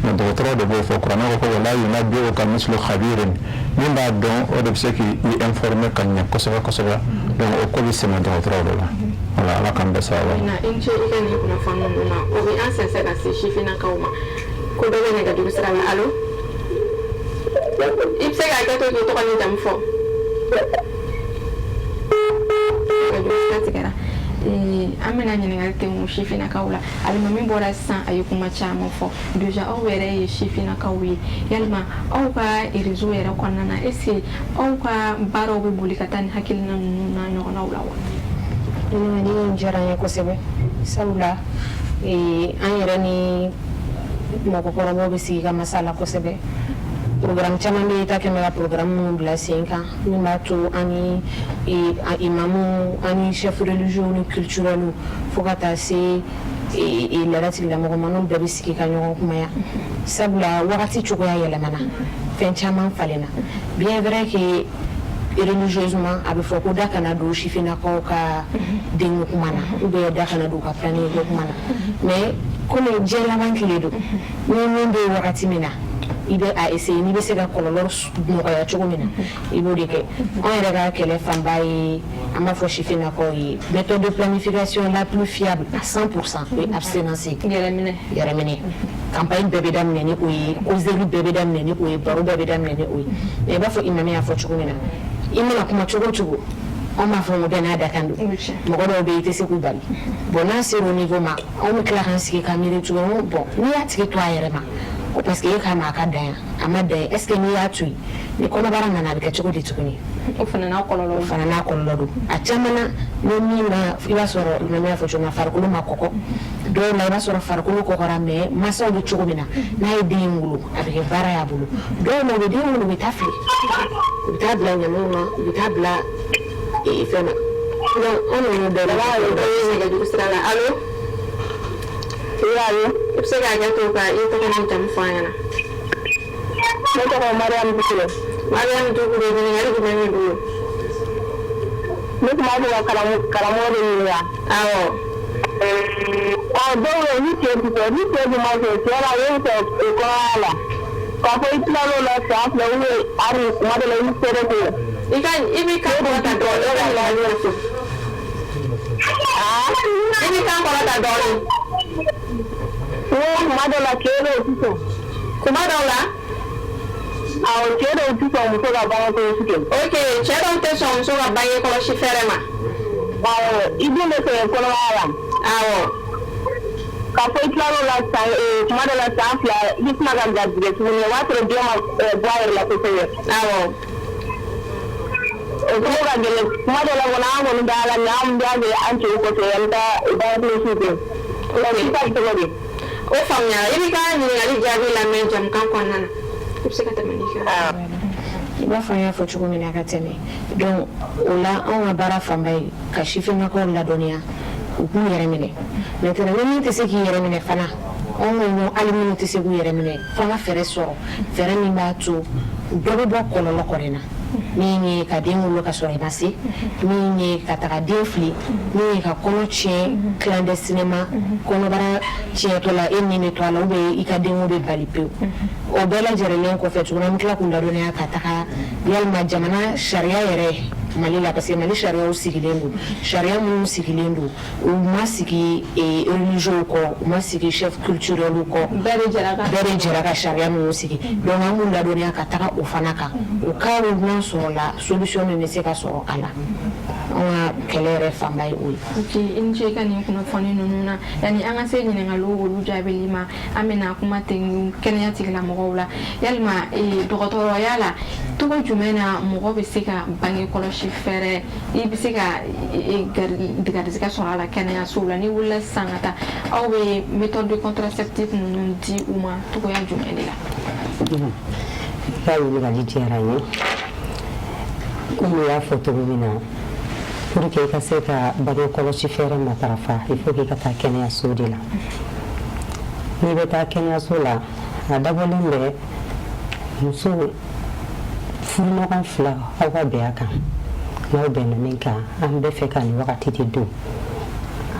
B: Mais dɔgɔtɔrɔ de b'o fɔ. Kuranɛ ko ko wala yunabbi'uka mislu khabirin, min b'a dɔn, o de bɛ se k'i informer ka ɲɛ kosɛbɛ kosɛbɛ. Donc o ko bɛ sɛmɛ dɔgɔtɔrɔw de la. Wala, Ala k'an bɛɛ sababa.
A: Na, i ni ce i ka nin kunnafoni ninnu na. O bɛ an sɛnsɛn ka se sifinnakaw ma ko dɔ bɛ nɛgɛjuru sira la. Allo, i bɛ se ka hakɛ to k'i tɔgɔ ni jamu fɔ? Nɛgɛjuru sira tigɛra. An bɛna ɲininkali tɛnku sifinnakaw la. Alimami bɔra sisan, a ye kuma caman fɔ. Déjà, aw yɛrɛ ye sifinnakaw ye, yalima aw ka réseau yɛrɛ kɔnɔna na, est ce que aw ka baaraw bɛ boli ka taa ni hakilina ninnu n'a ɲɔgɔnnaw la wa?
D: Ɲininkali in diyara n ye kosɛbɛ, sabula an yɛrɛ ni mɔgɔkɔrɔbaw bɛ sigi ka masala kosɛbɛ. Programme caman bɛ taa kɛmɛ ka programme minnu bila sen kan, min b'a to an ni imamu, an ni chef religieux ni culturels, fo ka taa se laada tigilamɔgɔ ma, n'u bɛɛ bɛ sigi ka ɲɔgɔn kumaya, sabula wagati cogoya yɛlɛmana, fɛn caman falenna. Bien vrai que religieusement, a bɛ fɔ ko da kana don sifinnakaw ka denko kuma na, ou bien da kana don u ka planning ko kuma na, mais komi diɲɛ laban tile don, ni min bɛ wagati min na, i bɛ a essayer n'i bɛ se ka kɔlɔlɔ nɔgɔya cogo min na, i b'o de kɛ. Anw yɛrɛ ka kɛlɛ fanba ye, an b'a fɔ sifinnakaw ye, méthode de planification la plus fiable à 100%, o ye abstinence ye.
A: Yɛrɛminɛ.
D: Yɛrɛminɛ. Campagne bɛɛ bɛ daminɛ ni o ye, causerie bɛɛ bɛ daminɛ ni o ye, baro bɛɛ bɛ daminɛ ni o ye. Mais i b'a fɔ imam y'a fɔ cogo min na, i mana kuma cogo o cogo Anw b'a fɔ ko bɛɛ n'a dakan don. Mɔgɔ dɔw bɛ yen, i tɛ se k'u bali. Bon, n'a sera o niveau ma, anw bɛ tila k'an sigi ka miiri tuguni. Bon, n'i y'a tigi to a yɛrɛ ma ko parce que e k'a ma a ka dan yan, a ma dan yan, est ce que n'i y'a to yen, ni kɔnɔbara nana, a bɛ kɛ cogo di tuguni?
A: O fana n'a kɔlɔlɔ.
D: O fana n'a kɔlɔlɔ don. A caman na, ni min ma, i b'a sɔrɔ imam y'a fɔ cogo min na, farikolo ma kɔgɔ. Dɔw la, i b'a sɔrɔ farikolo kɔgɔra, mais mansaw bɛ cogo min na, n'a ye den in wolo, a bɛ kɛ baara y'a bolo. Dɔw la, u bɛ den wolo, u bɛ taa fili, u bɛ taa bila ɲamanw na, u bɛ taa bila fɛn na. Donc anw ninnu bɛɛ la.
A: Dɔ ye nɛgɛjuru sira la. Allo?
E: Oui, allo?
A: I bɛ se ka hakɛ to ka i tɔgɔ ni jamu fɔ an ɲɛna?
E: Ne tɔgɔ Mariam Dukure.
A: Mariam Dukure, ɲininkali jumɛn b'i bolo?
E: Ne tun b'a fɛ ka karamɔgɔ de ɲininka.
A: Awɔ.
E: Ɔ, dɔw bɛ yen, ni cɛ tɛ ni cɛ dun ma fɛ, cɛ la, e bɛ fɛ kɔnɔya la. K'a fɔ i tilal'o la san 2 ou bien hali kuma dɔ la i sera k'o.
A: I ka i b'i kan kɔrɔta dɔɔnin, i ka ɲininkali. I b'i kan kɔrɔta dɔɔnin.
E: N ko kuma dɔ la, cɛ dɔw tɛ sɔn.
A: Kuma dɔw la?
E: Awɔ, cɛ dɔw tɛ sɔn muso ka bange kɔlɔsi kɛ.
A: Ok, cɛ dɔw tɛ sɔn muso ka bange kɔlɔsi fɛɛrɛ ma.
E: Awɔ, i dun bɛ fɛ kɔnɔmaya la. K'a fɔ i tilal'o la san kuma dɔ la san 2, i bɛ tila ka garijɛgɛ tuguni, o b'a sɔrɔ den ma bɔ a yɛrɛ la kosɛbɛ. O cogo ka gɛlɛn kuma dɔ la kɔni. An kɔni b'a la, mɛ an b'a kɛ an cɛw kɔfɛ, an bɛ taa bange kɔlɔsi kɛ. O sisan cogo di?
A: O faamuyara. I b'i ka ɲininkali jaabi lamɛn jamukan kɔnɔna na. I bɛ se ka tɛmɛ n'i ka.
D: I b'a fɔ an y'a fɔ cogo min na ka tɛmɛ. Donc o la, anw ka baara fanba ye ka sifinnakaw ladɔnniya, u k'u yɛrɛ minɛ. Maintenant, ni min tɛ se k'i yɛrɛ minɛ fana, anw ko hali minnu tɛ se k'u yɛrɛ minɛ, f'an ka fɛɛrɛ sɔrɔ, fɛɛrɛ min b'a to dɔ bɛ bɔ kɔlɔlɔ kɔni na, min ye ka den wolo ka sɔrɔ i ma se, min ye ka taga den fili, min ye ka kɔnɔ tiɲɛ clandestinement, kɔnɔbara tiɲɛtɔ la, e ni bɛ to a la, ou bien i ka denko bɛ bali pewu. O bɛɛ lajɛlen kɔfɛ tuguni, an bɛ tila k'u ladɔnniya ka taga yalima jamana sariya yɛrɛ Mali la, parce que Mali sariyaw sigilen don, sariya minnu sigilen don, u ma sigi religieux kɔ, u ma sigi chef culturel kɔ.
A: Bɛɛ de jɛra ka
D: Bɛɛ de jɛra ka sariya minnu sigi. Donc an b'u ladɔnniya ka taga o fana kan, o cas n'a sɔrɔla, solution min bɛ se ka sɔrɔ a la. An ka kɛlɛ yɛrɛ fanba ye o ye.
A: Ok, i ni ce i ka nin kunnafoni ninnu na. Yanni an ka se ɲininkaliw olu jaabili ma, an bɛna kuma ten kɛnɛya tigilamɔgɔw la. Yalima dɔgɔtɔrɔya la, cogo jumɛn na mɔgɔ bɛ se ka bange kɔlɔsi fɛɛrɛ, i bɛ se ka garizigɛ sɔrɔ a la kɛnɛyasow la? N'i wulila sisan ka taa, aw bɛ méthode de contraceptive ninnu di u ma cogoya jumɛn de la?
C: I ka ɲininkali diyara n ye. Komi i y'a fɔ cogo min na, pour que i ka se ka bange kɔlɔsi fɛɛrɛ matarafa, il faut que i ka taa kɛnɛyaso de la. N'i bɛ taa kɛnɛyaso la, a dabɔlen bɛ muso furuɲɔgɔn fila, aw ka bɛn a kan. N'aw bɛnna min kan, an bɛ fɛ ka nin wagati de don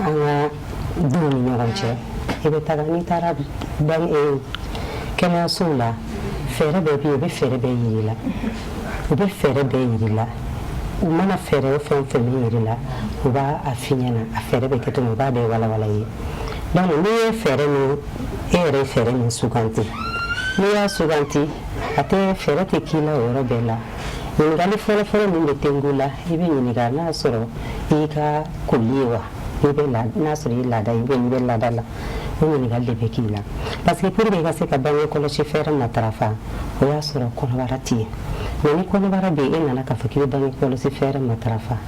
C: an ka denw ni ɲɔgɔn cɛ, i bɛ taga. N'i taara kɛnɛyasow la, fɛɛrɛ bɛɛ bɛ yen. U bɛ fɛɛrɛ bɛɛ yir'i la, u bɛ fɛɛrɛ bɛɛ yir'i la. U mana fɛɛrɛ o fɛn o fɛn min yir'i la, u b'a a f'i ɲɛna, a fɛɛrɛ bɛ kɛ cogo min, u b'a bɛɛ walawala i ye. Donc n'i ye fɛɛrɛ min, e yɛrɛ ye fɛɛrɛ min suganti, n'i y'a suganti, a tɛ fɛɛrɛ tɛ k'i la o yɔrɔ bɛɛ la. Ɲininkali fɔlɔ-fɔlɔ min bɛ tengu la, i bɛ ɲininka n'a sɔrɔ i y'i ka koli ye wa, n'i bɛ la, n'a sɔrɔ i ye laada ye ou bien n'i bɛ laada la. O ɲininkali de bɛ k'i la, parce que pour que i ka se ka bange kɔlɔsi fɛɛrɛ matarafa, o y'a sɔrɔ kɔnɔbara tɛ yen. Mais ni kɔnɔbara bɛ yen, e nana k'a fɔ k'i bɛ bange kɔlɔsi fɛɛrɛ matarafa,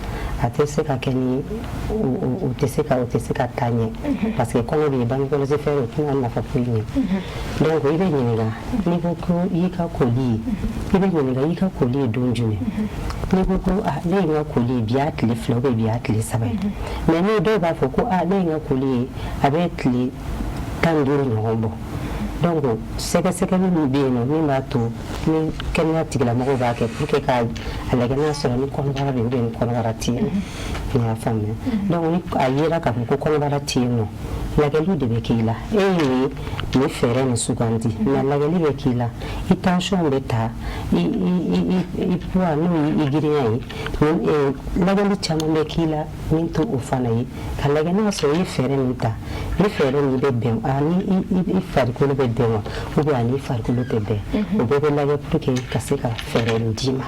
C: a tɛ se ka kɛ ni o tɛ se ka o tɛ se ka taa ɲɛ, parce que kɔnɔ bɛ yen, bange kɔlɔsi fɛɛrɛ o tɛna nafa foyi ɲɛ. Donc i bɛ ɲininka n'i ko ko i y'i ka koli ye, i bɛ ɲininka i y'i ka koli ye don jumɛn. N'i ko ko ah, ne ye n ka koli ye bi y'a tile 2 ou bien bi y'a tile 3 ye, mais ni dɔw b'a fɔ ko ah, ne ye n ka koli ye, a bɛ tile 15 ɲɔgɔn bɔ. Donc sɛgɛsɛgɛli min bɛ yen nɔ, min b'a to ni kɛnɛya tigilamɔgɔw b'a kɛ pour que k'a lajɛ n'a sɔrɔ ni kɔnɔbara bɛ yen ou bien ni kɔnɔbara tɛ yen nɔ, i y'a faamuya. Donc ni a yera k'a fɔ ko kɔnɔbara tɛ yen nɔ, Lajɛliw de bɛ k'i la. E ye nin fɛɛrɛ nin sugandi, mais lajɛli bɛ k'i la, i tension bɛ ta, i poids n'o ye i girinya ye, lajɛli caman bɛ k'i la min to o fana ye ka lajɛ n'a sɔrɔ i ye fɛɛrɛ min ta, ni fɛɛrɛ min bɛ bɛn ani i farikolo bɛ bɛn wa, ou bien ani i farikolo tɛ bɛn. O bɛɛ bɛ lajɛ pour que ka se ka fɛɛrɛ nin d'i ma.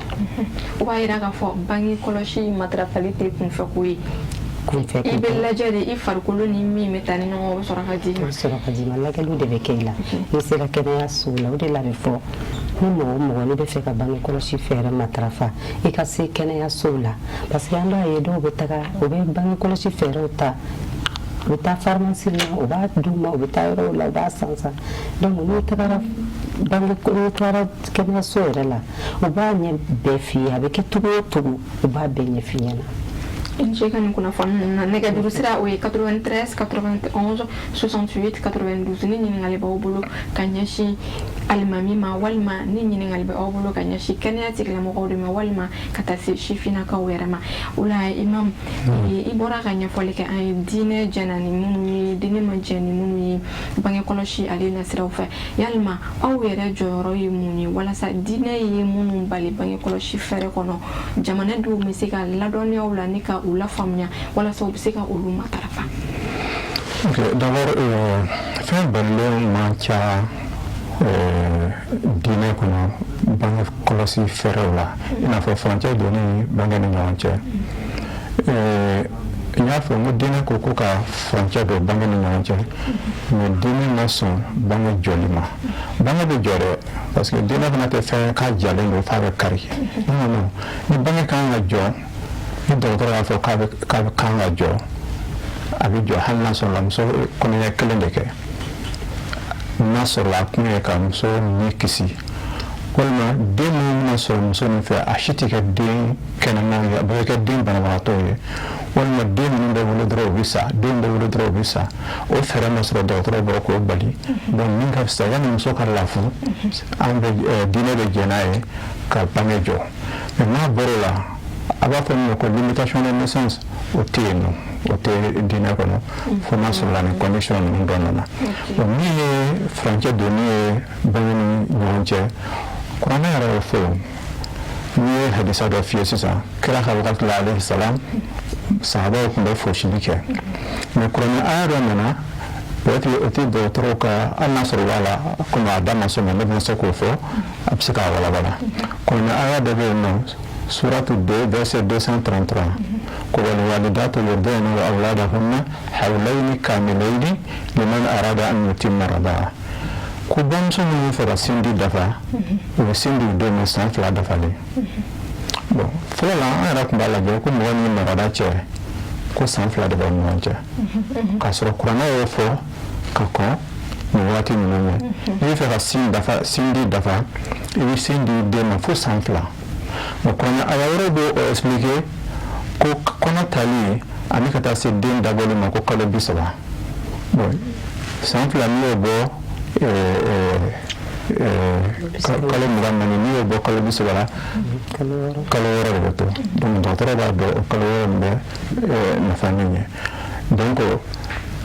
A: O b'a yira k'a fɔ bange kɔlɔsi matarafali tɛ kunfɛko ye.
C: Kunfɛ.
A: I bɛ lajɛ de, i farikolo ni min bɛ taa ni ɲɔgɔn, o bɛ sɔrɔ ka d'i ma.
C: O bɛ sɔrɔ ka d'i ma. Lajɛliw de bɛ kɛ i la n'i sera kɛnɛyaso la. O de la bɛ fɔ ni mɔgɔ o mɔgɔ n'i bɛ fɛ ka bange kɔlɔsi fɛɛrɛ matarafa, i ka se kɛnɛyasow la, parce que an b'a ye dɔw bɛ taga, u bɛ bange kɔlɔsi fɛɛrɛw ta, u bɛ taa pharmacie la, u b'a d'u ma, u bɛ taa yɔrɔw la, u b'a san san. Donc n'i tagara kɛnɛyaso yɛrɛ la, u b'a ɲɛ bɛɛ f'i ye, a bɛ kɛ cogo o cogo, u b'a bɛɛ ɲɛf'i ɲɛna.
A: I ni ce ka nin kunnafoni ninnu na. Nɛgɛjuru sira, o ye 93 91 68 92. Ni ɲininkali b'aw bolo ka ɲɛsin alimami ma, walima ni ɲininkali bɛ aw bolo ka ɲɛsin kɛnɛya tigilamɔgɔw de ma, walima ka taa se sifinnakaw yɛrɛ ma. O la, imam, i bɔra ka ɲɛfɔli kɛ an ye, diinɛ jɛnna ni minnu ye, diinɛ ma jɛn ni minnu ye bange kɔlɔsi ale nasiraw fɛ. Yalima aw yɛrɛ jɔyɔrɔ ye mun ye walasa diinɛ ye minnu bali bange kɔlɔsi fɛɛrɛ kɔnɔ, jamanadenw bɛ se ka ladɔnniyaw la ni ka u lafaamuya walasa u bɛ se ka olu matarafa?
B: Ok, d'abord, fɛn balilenw man ca diinɛ kɔnɔ bange kɔlɔsi fɛɛrɛw la, i n'a fɔ furancɛ donni bange ni ɲɔgɔn cɛ. N y'a fɔ n ko diinɛ ko ko ka furancɛ don bange ni ɲɔgɔn cɛ, mais diinɛ ma sɔn bange jɔli ma. Bange bɛ jɔ dɛ, parce que diinɛ fana tɛ fɛn k'a jalen don f'a bɛ kari. Non, non, ni bange kan ka jɔ, ni dɔgɔtɔrɔ y'a fɔ k'a bɛ kan ka jɔ, a bɛ jɔ, hali n'a sɔrɔ la muso kɔnɔɲɛ kelen de kɛ, n'a sɔrɔla a kun ye ka muso ni kisi, walima den minnu bɛna sɔrɔ muso nin fɛ, a si tɛ kɛ den kɛnɛmanw ye, a bɛɛ bɛ kɛ den banabagatɔw ye, walima den minnu bɛ wolo dɔrɔn u bɛ sa, den bɛ wolo dɔrɔn u bɛ sa, o fɛɛrɛ ma sɔrɔ dɔgɔtɔrɔ bolo k'o bali. Donc min ka fisa, yanni muso ka lafu, an bɛ diinɛ bɛ jɛn n'a ye ka bange jɔ. Mais n'a bɔr'o la, a b'a fɔ min ma ko limitation de naissance, o tɛ yen nɔ, o tɛ diinɛ kɔnɔ, fo n'a sɔrɔla ni condition ninnu dɔ nana. Bon, min ye furancɛ donni ye bange ni ɲɔgɔn cɛ, kuranɛ yɛrɛ y'o fɔ. N'i ye hadisa dɔ f'i ye sisan, kira ka wagati la, alayhi salam, sahabaw tun bɛ fosili kɛ, mais kuranɛ aya dɔ nana, peut-être o tɛ dɔgɔtɔrɔw ka, hali n'a sɔrɔ b'a la, komi a da ma se ma, ne bɛna se k'o fɔ, a bɛ se k'a walawala. Kuranɛ aya dɔ bɛ yen nɔ, suratu 2, verset 233, ko والوالدات يرضعن أولادهن حولين كاملين لمن أراد أن يتم الرضاعة, ko bamuso minnu fɛ ka sin di dafa, u bɛ sin di u den ma san 2 dafalen. Bon, fɔlɔ la, an yɛrɛ tun b'a lajɛ ko mɔgɔ ni mɔgɔda cɛ, ko san 2 de b'aw ni ɲɔgɔn cɛ, k'a sɔrɔ kuranɛ y'o fɔ ka kɔn nin waati ninnu ɲɛ. N'i bɛ fɛ ka sin dafa, sin di dafa, i bɛ sin di den ma fo san 2. Bon, kuranɛ aya wɛrɛ b'o expliquer ko kɔnɔ tali ani ka taa se den dabɔli ma, ko kalo 30. Bon, san 2, n'i y'o bɔ kalo 24, n'i y'o bɔ kalo 30 la, kalo 6 de bɛ to. Donc dɔgɔtɔrɔ b'a dɔn o kalo 6 nin bɛ nafa min ɲɛ. Donc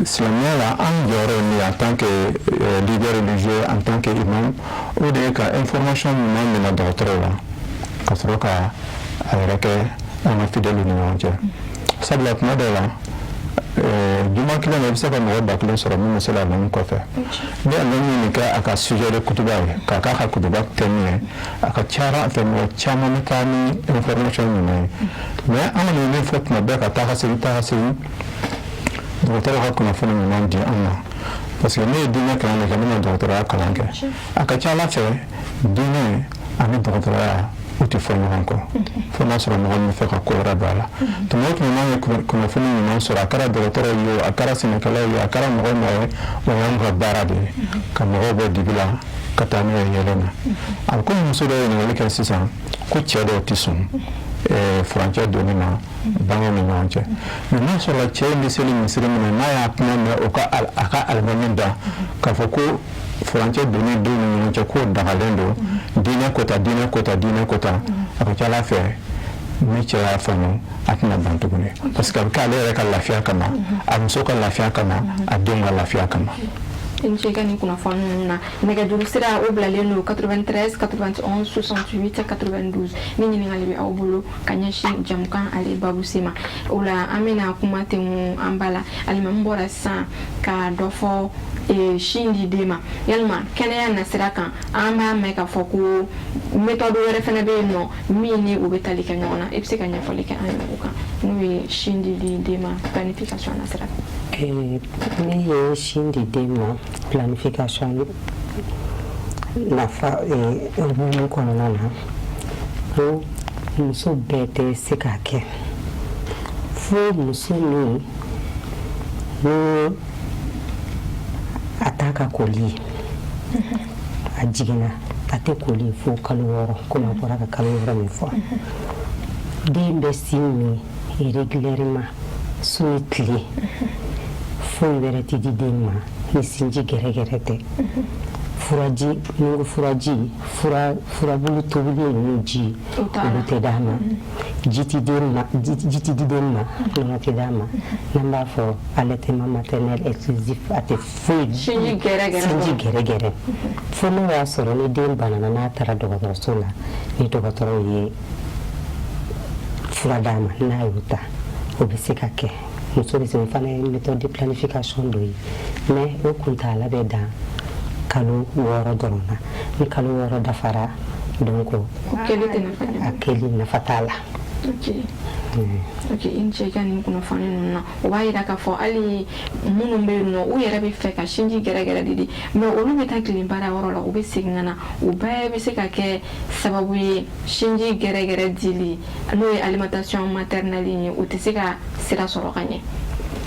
B: silamɛya la, an jɔyɔrɔ ye min ye en tant que leader religieux, en tant que imam, o de ye ka information ɲuman minɛ dɔgɔtɔrɔw la, ka sɔrɔ ka a yɛrɛ kɛ an ka fidèles ni ɲɔgɔn cɛ. Sabula tuma dɔw la, juma kelen na, i bɛ se ka mɔgɔ 1000 sɔrɔ min bɛ se alimami kɔfɛ. Ni alimami ye nin kɛ a ka sujet de kutuba ye, k'a k'a ka kutuba thème ye, a ka ca ala fɛ mɔgɔ caman bɛ taa ni information ɲuman ye. Mais an kɔni bɛ min fɔ tuma bɛɛ, ka taa ka segin, taa ka segin, dɔgɔtɔrɔ ka kunnafoni ɲuman di an ma, parce que ne ye diinɛ kalan de kɛ, ne ma dɔgɔtɔrɔya kalan kɛ. A ka ca ala fɛ, diinɛ ani dɔgɔtɔrɔya, u tɛ fɔ ɲɔgɔn kɔ, fo n'a sɔrɔ mɔgɔ min fɛ ka ko wɛrɛ don a la. Tuma o tuma, n'an ye kunnafoni ɲuman sɔrɔ, a kɛra dɔgɔtɔrɔ ye o, a kɛra sɛnɛkɛlaw ye, a kɛra mɔgɔ o mɔgɔ ye, o y'anw ka baara de ye ka mɔgɔw bɔ dibi la ka taa n'u ye yɛlɛ na. A bɛ komi muso dɔ ye ɲininkali kɛ sisan ko cɛ dɔw tɛ sɔn furancɛ donni ma bange ni ɲɔgɔn cɛ. Mais n'a sɔrɔla cɛ in bɛ seli misiri min na, n'a y'a kuma mɛn o ka a ka alimami da k'a fɔ ko furancɛ donni denw ni ɲɔgɔn cɛ, k'o dagalen don, diinɛ ko ta, diinɛ ko ta, diinɛ ko ta, a ka ca ala fɛ Ni cɛ y'a faamu, a tɛna ban tuguni, parce que a bɛ k'ale yɛrɛ ka lafiya kama, a muso ka lafiya kama, a denw ka lafiya kama.
A: I ni ce i ka nin kunnafoni ninnu na. Nɛgɛjuru sira o bilalen don: 93 91 68 92. Ni ɲininkali bɛ aw bolo ka ɲɛsin jamukan ale babu sen ma, o la an bɛna kuma tengu an ba la. Alimami bɔra sisan ka dɔ fɔ sin di den ma. Yalima kɛnɛya nasira kan, an b'a mɛn k'a fɔ ko méthode wɛrɛ fana bɛ yen nɔ min ni u bɛ tali kɛ ɲɔgɔn na. I bɛ se ka ɲɛfɔli kɛ an ye o kan, n'o ye sin dili den ma planification nasira kan?
C: Ne ye sin di den ma planification nafa hukumu kɔnɔna na, ko muso bɛɛ tɛ se k'a kɛ, fo muso min ni a t'a ka koli ye, a jiginna, a tɛ koli fo kalo 6, komi a bɔra ka kalo 6 min fɔ. Den bɛ sin min régulièrement, su ni tile, foyi wɛrɛ tɛ di den ma ni sinji gɛrɛgɛrɛ tɛ. Furaji ni ko furaji, furabulu tobili ninnu ji, olu tɛ d'a ma. Ji tɛ den ma, ji tɛ di den ma, nɔnɔ tɛ d'a ma, n'an b'a fɔ allaitement maternel exclusif, a tɛ foyi.
A: Sinji gɛrɛgɛrɛ.
C: Sinji gɛrɛgɛrɛ, fo n'o y'a sɔrɔ ni den banana, n'a taara dɔgɔtɔrɔso la, ni dɔgɔtɔrɔw ye fura d'a ma, n'a y'o ta, o bɛ se ka kɛ. Muso bɛ se, o fana ye méthode de planification dɔ ye, mais o kuntaala bɛ dan kalo 6 dɔrɔn na. Ni kalo 6 dafara, donc
A: o kɛli tɛ nafa ɲɛ.
C: A kɛli nafa t'a la.
A: Ok, i ni ce i ka nin kunnafoni ninnu na. O b'a yira k'a fɔ hali minnu bɛ yen nɔ, u yɛrɛ bɛ fɛ ka sinji gɛrɛgɛrɛ de di, mais olu bɛ taa tilen baara yɔrɔ la, u bɛ segin ka na, o bɛɛ bɛ se ka kɛ sababu ye sinji gɛrɛgɛrɛ dili, n'o ye alimentation maternelle ye, o tɛ se ka sira sɔrɔ ka ɲɛ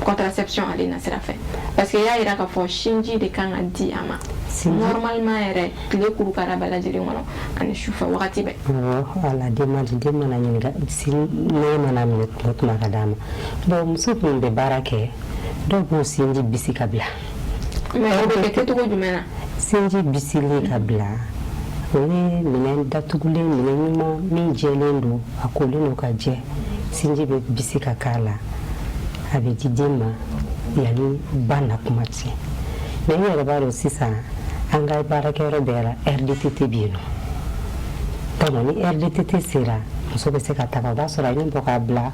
A: contraception ale na sira fɛ, parce que i y'a yira k'a fɔ sinji de kan ka di a ma normalement yɛrɛ tile kurukara bɛɛ lajɛlen kɔnɔ ani sufɛ wagati bɛɛ.
C: Awɔ, wala den ma, den mana ɲininka, sin nɛgɛ mana minɛ tuma o tuma ka d'a ma. Bon, muso minnu bɛ baara kɛ, dɔw b'o sinji bisi ka bila.
A: Mais o bɛ kɛ kɛcogo jumɛn na?
C: Sinji bisilen ka bila, o ye minɛn datugulen, minɛn ɲuman min jɛlen don, a kolen don ka jɛ. Sinji bɛ bisi ka k'a la, a bɛ di den ma yanni ba na kuma cɛ. Mais i yɛrɛ b'a dɔn, sisan an ka baarakɛyɔrɔ bɛɛ la, RDTT bɛ yen nɔ. Donc ni RDTT sera, muso bɛ se ka taga, o b'a sɔrɔ a ye min bɔ k'a bila,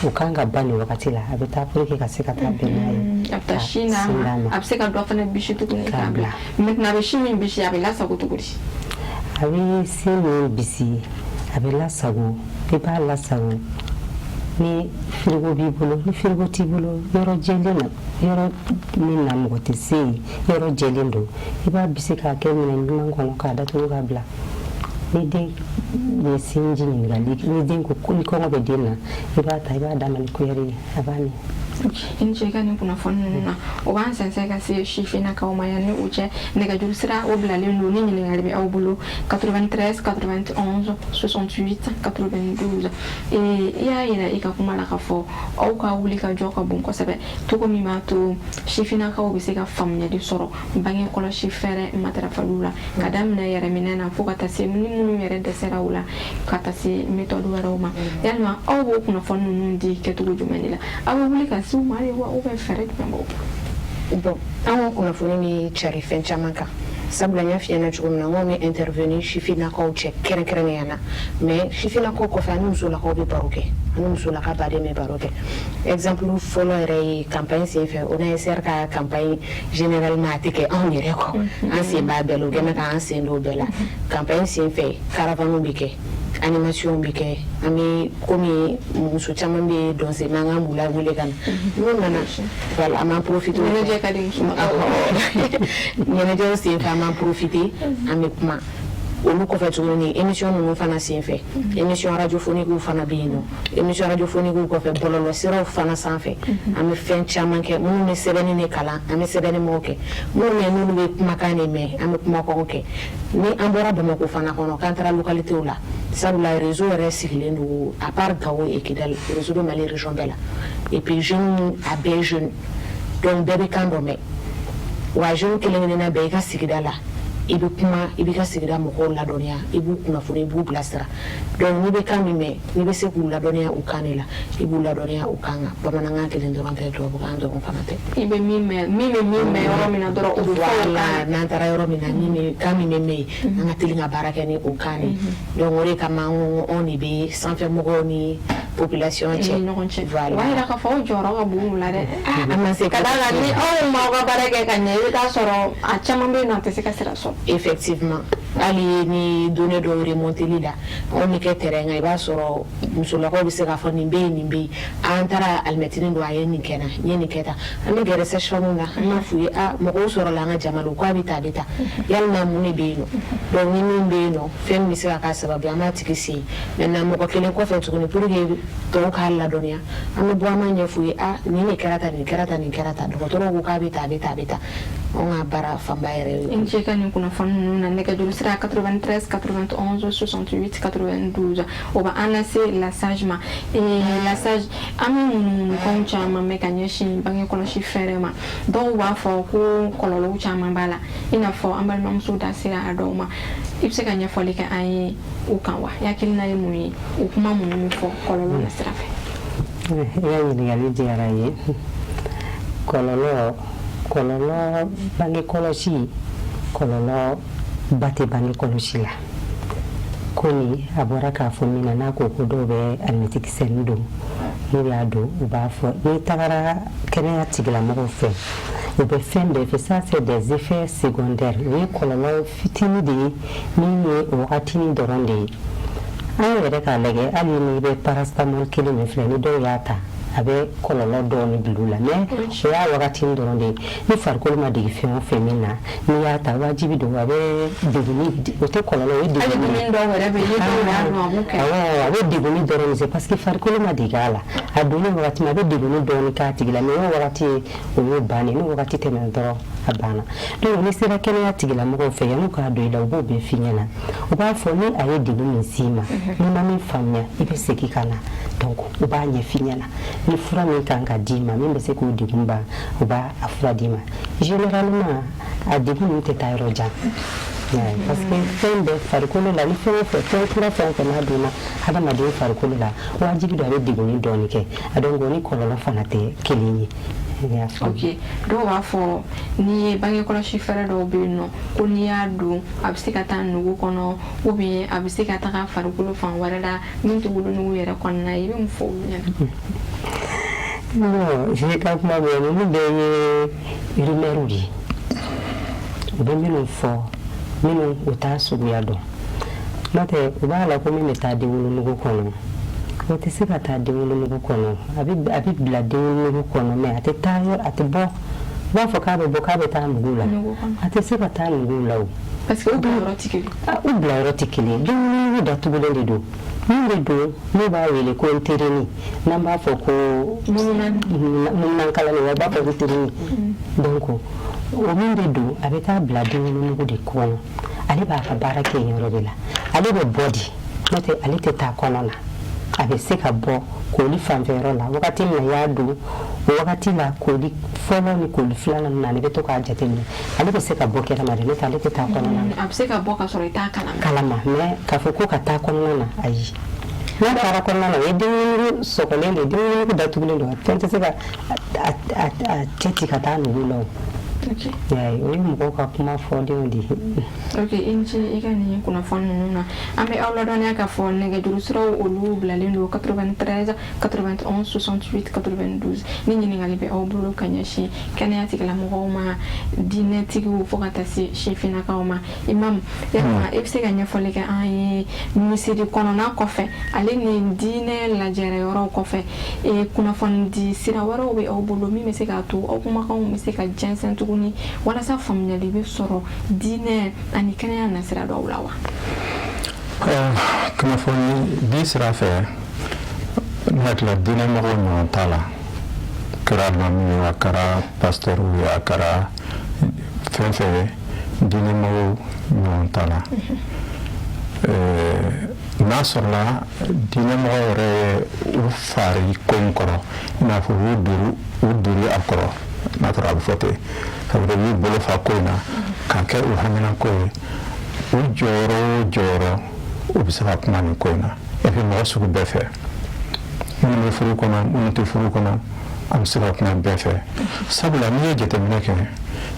C: o kan ka ban nin wagati la, a bɛ taa pour que ka se ka taa bɛn n'a ye.
A: A bɛ taa sin d'a ma, a bɛ se ka dɔ fana bisi tuguni k'a bila. Maintenant, a bɛ sin min bisi, a bɛ lasago cogo di?
C: A bɛ sin min bisi, a bɛ lasago. I b'a lasago ni firigo b'i bolo. Ni firigo t'i bolo, yɔrɔ jɛlen na, yɔrɔ min na mɔgɔ tɛ se yen, yɔrɔ jɛlen don, i b'a bisi k'a kɛ minɛn ɲuman kɔnɔ k'a datugu k'a bila. Ni den ye sinji ɲininkali, ni den ko ni kɔngɔ bɛ den na, i b'a ta, i b'a d'a ma ni kuyɛri ye, a b'a min.
A: I ni ce i ka nin kunnafoni ninnu na. O b'an sɛnsɛn ka se sifinnakaw ma. Yanni o cɛ, nɛgɛjuru sira o bilalen don, ni ɲininkali bɛ aw bolo: 93 91 68 92. I y'a yira i ka kuma la k'a fɔ aw ka wuli ka jɔ ka bon kosɛbɛ, cogo min b'a to sifinnakaw bɛ se ka faamuyali sɔrɔ bange kɔlɔsi fɛɛrɛ matarafaliw la, ka daminɛ yɛrɛminɛ na fo ka taa se ni minnu yɛrɛ dɛsɛra u la, ka taa se méthode wɛrɛw ma. Yalima aw b'o kunnafoni ninnu di kɛcogo jumɛn de la? Aw bɛ wuli ka se u ma de wa, ou bien fɛɛrɛ jumɛn b'aw bolo?
D: Bon, an ka kunnafoni bɛ cari fɛn caman kan, sabula n y'a f'i ɲɛna cogo min na, n ko bɛ intervenir sifinnakaw cɛ kɛrɛnkɛrɛnnenya na. Mais sifinnakaw kɔfɛ, ani musolakaw bɛ baro kɛ, ani musolaka baden bɛ baro kɛ. Exemple fɔlɔ yɛrɛ ye campagne senfɛ, ONASR ka campagne, généralement a tɛ kɛ anw yɛrɛ kɔ, an sen b'a bɛɛ la, u kɛn bɛ k'an sen don bɛɛ la. Campagne senfɛ, caravane bɛ kɛ, animation bɛ kɛ. An bɛ komi muso caman bɛ dɔnsen n'an k'an b'u lawele ka na, n'u nana, voilà, an b'an profiter.
A: Ɲɛnajɛ ka di musolakaw.
D: Ɲɛnajɛw senfɛ, an b'an profiter, an bɛ kuma olu kɔfɛ tuguni. Émission ninnu fana senfɛ, émission radiophonique fana bɛ yen nɔ. Émission radiophonique kɔfɛ, bɔlɔlɔ siraw fana sanfɛ, an bɛ fɛn caman kɛ. Minnu bɛ sɛbɛnni de kalan, an bɛ sɛbɛnni maaw kɛ. Minnu bɛ n'olu bɛ kumakan de mɛn, an bɛ kumakanw kɛ. Ni an bɔra Bamakɔ fana kɔnɔ k'an taara localitéw la, sabula réseau yɛrɛ sigilen don, à part Gao et Kidal, réseau bɛ Mali région bɛɛ la. Et puis jeunes, a bɛɛ jeune, donc bɛɛ bɛ kan dɔ mɛn wa. Jeune kelen kelenna bɛɛ i ka sigida la. I bɛ kuma, i b'i ka sigida mɔgɔw ladɔnniya, i b'u kunnafoni, i b'u bilasira. Donc n'i bɛ kan min mɛn, n'i bɛ se k'u ladɔnniya u kan de la, i b'u ladɔnniya u kan kan. Bamanankan kelen dɔrɔn tɛ, tubabukan dɔrɔn fana tɛ.
A: I bɛ min mɛn, min bɛ min mɛn yɔrɔ min na dɔrɔn, o bɛ fɔ o kan.
D: N'an taara yɔrɔ min na, min bɛ kan min bɛ mɛn yen, an ka teli ka baara kɛ ni o kan de ye. Donc o de kama an ko anw de bɛ sanfɛmɔgɔw ni population cɛ.
A: Ni ɲɔgɔn cɛ.
D: Voilà.
A: O b'a yira k'a fɔ aw jɔyɔrɔ ka bon o la dɛ.
D: An ma se
A: ka d'a kan, ni aw m'aw ka baara kɛ ka ɲɛ, i bɛ taa sɔrɔ a caman bɛ yen nɔ, a tɛ se ka sira sɔrɔ.
D: Effectivement, hali ni données dɔw remonteli la, anw bɛ kɛ terrain kan, i b'a sɔrɔ musolakaw bɛ se k'a fɔ nin bɛ yen, nin bɛ yen, an taara alimɛtinin don, a ye nin kɛ n na, n ye nin kɛ tan. An bɛ gɛrɛ sage-femme na, an b'a f'u ye: a mɔgɔw sɔrɔla an ka jama la, u ko a bɛ tan, a bɛ tan, yalima mun de bɛ yen nɔ? Donc ni min bɛ yen nɔ, fɛn min bɛ se ka k'a sababu ye, an b'a tigi se yen. Maintenant mɔgɔ kelen kɔfɛ tuguni, pour que tɔw k'a ladɔnniya, an bɛ bɔ, an b'a ɲɛf'u ye: a nin de kɛra tan, nin kɛra tan, nin kɛra tan, dɔgɔtɔrɔw ko k'a bɛ tan, a bɛ tan, a bɛ tan. Anw ka baara fanba yɛrɛ ye.
A: I ni ce ka nin kunnafoni ninnu na. Nɛgɛjuru sira 93 91 68 92, o b'an lase La Sage ma. La Sage, an bɛ ŋunuŋunukanw caman mɛn ka ɲɛsin bange kɔlɔsi fɛɛrɛ ma. Dɔw b'a fɔ ko kɔlɔlɔw caman b'a la, i n'a fɔ an balimamuso da sera a dɔw ma. I bɛ se ka ɲɛfɔli kɛ an ye o kan wa? I hakilina ye mun ye o kuma minnu bɛ fɔ kɔlɔlɔ na sira fɛ?
C: I ka ɲininkali diyara n ye. Kɔlɔlɔ, bange kɔlɔsi, kɔlɔlɔ ba tɛ bange kɔlɔsi la. Komi a bɔra k'a fɔ min na, n'a ko ko dɔw bɛ alimɛtikisɛnin don, n'u y'a don, u b'a fɔ n'i tagara kɛnɛya tigilamɔgɔw fɛ, u bɛ fɛn bɛɛ fɛ. Ça, c'est des effets secondaires. O ye kɔlɔlɔ fitinin de ye min ye o wagatinin dɔrɔn de ye. An yɛrɛ k'a lajɛ, hali n'i bɛ paracétamol kelen min filɛ, ni dɔw y'a ta, a bɛ kɔlɔlɔ dɔɔni bila u la, mais o y'a wagatinin dɔrɔn de ye. Ni farikolo ma dege fɛn o fɛn min na, n'i y'a ta, wajibi don, a bɛ deguni. O tɛ kɔlɔlɔ, o ye
A: hali
C: deguni.
A: Dumuni dɔw yɛrɛ bɛ yen, ni dɔw y'a dun, a b'u kɛ.
C: Awɔ, a bɛ deguni dɔrɔn de, parce que farikolo ma dege a la. A donnen wagati min, a bɛ deguni dɔɔni k'a tigi la, mais o wagati ye, o y'o bannen. N'o wagati tɛmɛna dɔrɔn, a banna. Donc n'i sera kɛnɛya tigilamɔgɔw fɛ, yan'u k'a don i la, u b'o bɛɛ f'i ɲɛna. U b'a fɔ ni a ye degun min s'i ma, n'i ma min faamuya, i bɛ segin ka na. Donc u b'a ɲɛf'i ɲɛna, ni fura min kan ka d'i ma min bɛ se k'o degun ban, u b'a a fura d'i ma. Généralement, a degun ninnu tɛ taa yɔrɔ jan, parce que fɛn bɛɛ farikolo la, ni fɛn o fɛn, fɛn kura fɛn o fɛn n'a donna hadamaden farikolo la, wajibi don, a bɛ degunni dɔɔni kɛ. A donc o ni kɔlɔlɔ fana tɛ kelen ye.
A: Ok, dɔw b'a fɔ n'i ye bange kɔlɔsi fɛɛrɛ dɔw bɛ yen nɔ, ko n'i y'a don, a bɛ se ka taa nugu kɔnɔ, ou bien a bɛ se ka taga farikolo fan wɛrɛ la min tɛ wolonugu yɛrɛ kɔnɔna ye. I bɛ mun fɔ olu ɲɛna?
C: Non, je ka kuma bɛ, ninnu bɛɛ ye rumeur de ye. U bɛ minnu fɔ, minnu u t'a suguya dɔn, n'o tɛ u b'a la ko min bɛ taa denwolonugu kɔnɔ, o tɛ se ka taa denwolonugu kɔnɔ. A bɛ bila denwolonugu kɔnɔ, mais a tɛ taa yɔrɔ, a tɛ bɔ. U b'a fɔ k'a bɛ bɔ, k'a bɛ taa nugu la, a tɛ se ka taa nugu la o.
A: Parce que u bilayɔrɔ tɛ kelen.
C: U bilayɔrɔ tɛ kelen. Denwolonugu datugulen de don. Min bɛ don, n'u b'a wele ko nterini, n'an b'a fɔ ko mununankalani, wa u b'a fɔ ko terini. Donc o min bɛ don, a bɛ taa bila denwolonugu de kɔnɔ. Ale b'a ka baara kɛ yen yɔrɔ de la. Ale bɛ bɔ de, n'o tɛ ale tɛ taa kɔnɔ na. A bɛ se ka bɔ koli fanfɛyɔrɔ la wagati min na i y'a don, o wagati la, koli fɔlɔ ni koli filanan na, ale bɛ to k'a jateminɛ. Ale bɛ se ka bɔ kɛnɛma de, n'o tɛ ale tɛ taa kɔnɔna na.
A: A bɛ se ka bɔ ka sɔrɔ i t'a kalama.
C: Kalama, mais k'a fɔ ko ka taa kɔnɔna na, ayi. N'a taara kɔnɔna na, o ye denwolonugu sɔgɔlen de ye, denwolonugu datugulen don, fɛn tɛ se ka a cɛ ci ka taa nugu la. O o ye mɔgɔw ka kuma fɔlenw de ye.
A: Ok, i ni ce i ka nin kunnafoni ninnu na. An bɛ aw ladɔnniya k'a fɔ nɛgɛjuru siraw, olu bilalen don 93 91 68 92. Ni ɲininkali bɛ aw bolo ka ɲɛsin kɛnɛya tigilamɔgɔw ma, diinɛtigiw, fo ka taa se sifinnakaw ma. Imam, yalima i bɛ se ka ɲɛfɔli kɛ an ye misiri kɔnɔna kɔfɛ, ale ni diinɛ lajɛrɛ yɔrɔw kɔfɛ, kunnafoni di sira wɛrɛw bɛ aw bolo min bɛ se k'a to aw kumakanw bɛ se ka jɛnsɛn tuguni, walasa faamuyali bɛ sɔrɔ diinɛ ani kɛnɛya nasira dɔw la wa?
B: Kunnafoni di sira fɛ, ne hakili la, diinɛ mɔgɔw ɲɔgɔn t'a la. Kɛra alimami ye, a kɛra pasitɛriw ye, a kɛra fɛn fɛn ye, diinɛ mɔgɔw ɲɔgɔn t'a la. N'a sɔrɔla diinɛ mɔgɔw yɛrɛ ye u fari ko in kɔrɔ, i n'a fɔ u y'u duru, u duri a kɔrɔ. N'a taara, a bɛ fɔ ten, ça veut dire u y'u bolo fa ko in na k'a kɛ u haminanko ye. U jɔyɔrɔ o jɔyɔrɔ, u bɛ se ka kuma nin ko in na. Et puis mɔgɔ sugu bɛɛ fɛ, minnu bɛ furu kɔnɔ, minnu tɛ furu kɔnɔ, an bɛ se ka kuma bɛɛ fɛ, sabula n'i ye jateminɛ kɛ,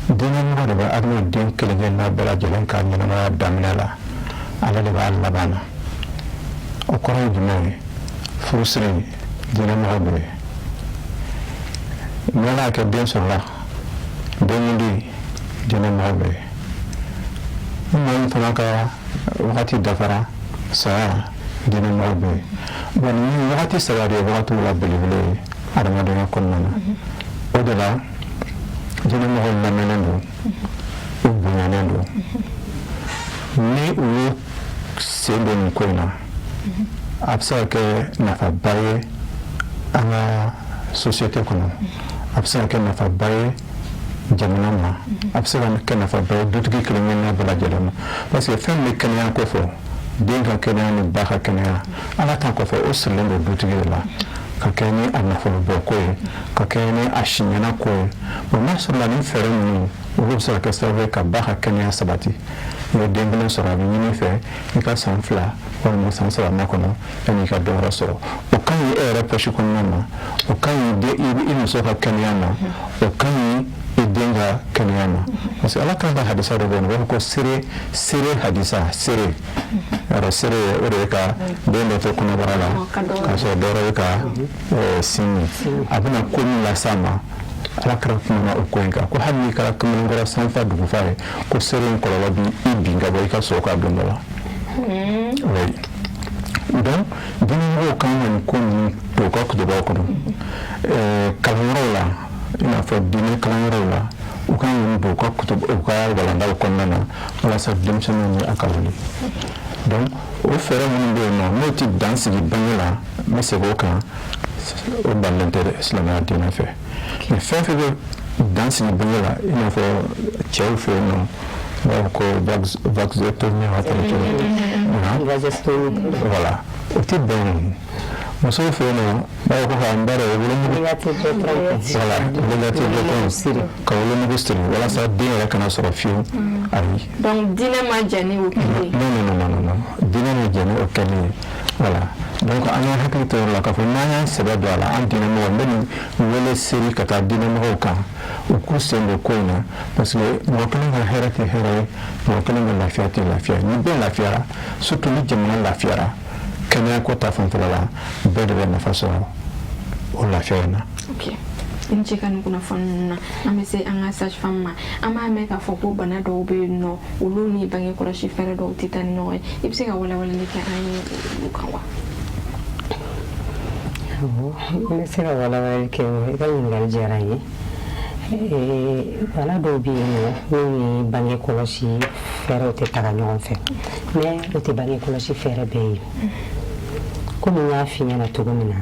B: diinɛmɔgɔ de bɛ adamaden kelen kelenna bɛɛ lajɛlen ka ɲɛnamaya daminɛ la, ale de b'a laban na. O kɔrɔ ye jumɛn ye? Furusiri, diinɛmɔgɔ bɛ yen. Ni Ala y'a kɛ den sɔrɔla, denkundi, diinɛmɔgɔ bɛ yen. Ni maa min fana ka wagati dafara, saya, diinɛmɔgɔ bɛ yen. Bon, nin wagati saba de ye wagatiw la belebele ye adamadenya kɔnɔna na. O de la diinɛmɔgɔw lamɛnnen don, u bonyanen don. Ni u y'u sen don nin ko in na, a bɛ se ka kɛ nafaba ye an ka société kɔnɔ, a bɛ se ka kɛ nafaba ye jamana ma, a bɛ se ka kɛ nafaba ye dutigi kelen kelenna bɛɛ lajɛlen ma, parce que fɛn min bɛ kɛnɛya ko fɔ, den ka kɛnɛya ni ba ka kɛnɛya, Ala ta kɔfɛ, o sirilen don dutigi de la, ka kɛ ni a nafolobɔ ko ye, ka kɛ ni a siɲɛna ko ye. Bon, n'a sɔrɔla nin fɛɛrɛ ninnu, olu bɛ se ka kɛ sababu ye ka ba ka kɛnɛya sabati. I ye den kelen sɔrɔ, a bɛ ɲini fɛ i ka san 2 walima san 3 makɔnɔ yanni i ka dɔ wɛrɛ sɔrɔ. O ka ɲi e yɛrɛ poche kɔnɔna ma, o ka ɲi i muso ka kɛnɛya ma, o ka ɲi i den ka kɛnɛya ma, parce que Ala kan ka hadisa dɔ bɛ yen, u b'a fɔ ko seere seere hadisa seere yɔrɔ seere, o de ye ka den dɔ to kɔnɔbara la k'a sɔrɔ dɔ wɛrɛ bɛ ka sin min. A bɛna ko min las'a ma, Ala kɛra kumana o ko in kan ko hali n'i kɛra kamalenkɔrɔ sanfa dugufa ye, ko seere in kɔlɔlɔ b'i bin ka bɔ i ka so ka don dɔ la. Oui, donc diinɛmɔgɔw kan ka nin ko ninnu don u ka kutubaw kɔnɔ, kalanyɔrɔw la, i n'a fɔ diinɛ kalanyɔrɔw la, u kan ka nin don u ka kutuba, u ka walandaw kɔnɔna na, walasa denmisɛnninw ni a ka wuli. Donc o fɛɛrɛ minnu bɛ yen nɔ, n'o tɛ dan sigi bange la, n bɛ segin o kan, o balilen tɛ dɛ silamɛya diinɛ fɛ. Mais fɛn fɛn bɛ dan sigi bange la, i n'a fɔ cɛw fɛ yen nɔ, u b'a fɔ ko vasectomie, a tɔgɔ cogo, voilà, o tɛ bɛn. Musow fɛ yen nɔ, u b'a fɔ ko k'an ba dɛ wolonugu, voilà, ligature, ka wolonugu siri walasa den yɛrɛ kana sɔrɔ fiyewu, ayi.
A: Donc diinɛ ma jɛn ni o kɛli ye?
B: Non, non, non, non, non, diinɛ ma jɛn ni o kɛli ye. Voilà, donc an ka hakili to yɔrɔ la k'a fɔ n'an y'an sɛbɛ don a la, an diinɛmɔgɔ, n bɛ nin wele seri ka taa diinɛmɔgɔw kan, u k'u sen don ko in na, parce que mɔgɔ kelen ka hɛrɛ tɛ hɛrɛ ye, mɔgɔ kelen ka lafiya tɛ lafiya. Ni bɛɛ lafiyara, surtout ni jamana lafiyara kɛnɛya ko ta fanfɛla la, bɛɛ de bɛ nafa sɔrɔ o lafiya in na.
A: Ok, i ni ce ka nin kunnafoni ninnu na. An bɛ se an ka sage femme ma. An b'a mɛn k'a fɔ ko bana dɔw bɛ yen nɔ, olu ni bange kɔlɔsi fɛɛrɛ dɔw tɛ taa ni ɲɔgɔn ye. I bɛ se ka walawalali kɛ an ye olu kan wa?
C: Awɔ, n bɛ se ka walawalali kɛ. I ka ɲininkali diyara n ye. Bana dɔw bɛ yen nɔ min ni bange kɔlɔsi fɛɛrɛw tɛ taga ɲɔgɔn fɛ, mais o tɛ bange kɔlɔsi fɛɛrɛ bɛɛ ye. Komi n y'a f'i ɲɛna cogo min na,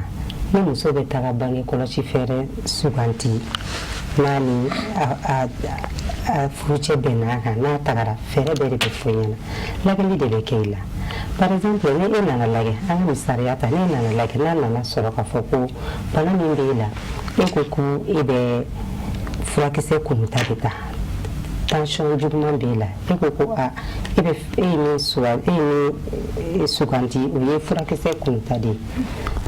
C: ni muso bɛ taga bange kɔlɔsi fɛɛrɛ suganti, n'a ni a furucɛ bɛnn'a kan, n'a tagara, fɛɛrɛ bɛɛ de bɛ fɔ ɲɛna, lajɛli de bɛ kɛ i la. Par exemple, ni e nana lajɛ, an ka misaliya ta, n'e nana lajɛ, n'a nana sɔrɔ k'a fɔ ko bana min bɛ e la, e ko ko e bɛ furakisɛ kunuta de ta, tension juguman b'e la, e ko ko a e bɛ e ye min sugan e ye min suganti, o ye furakisɛ kunuta de ye,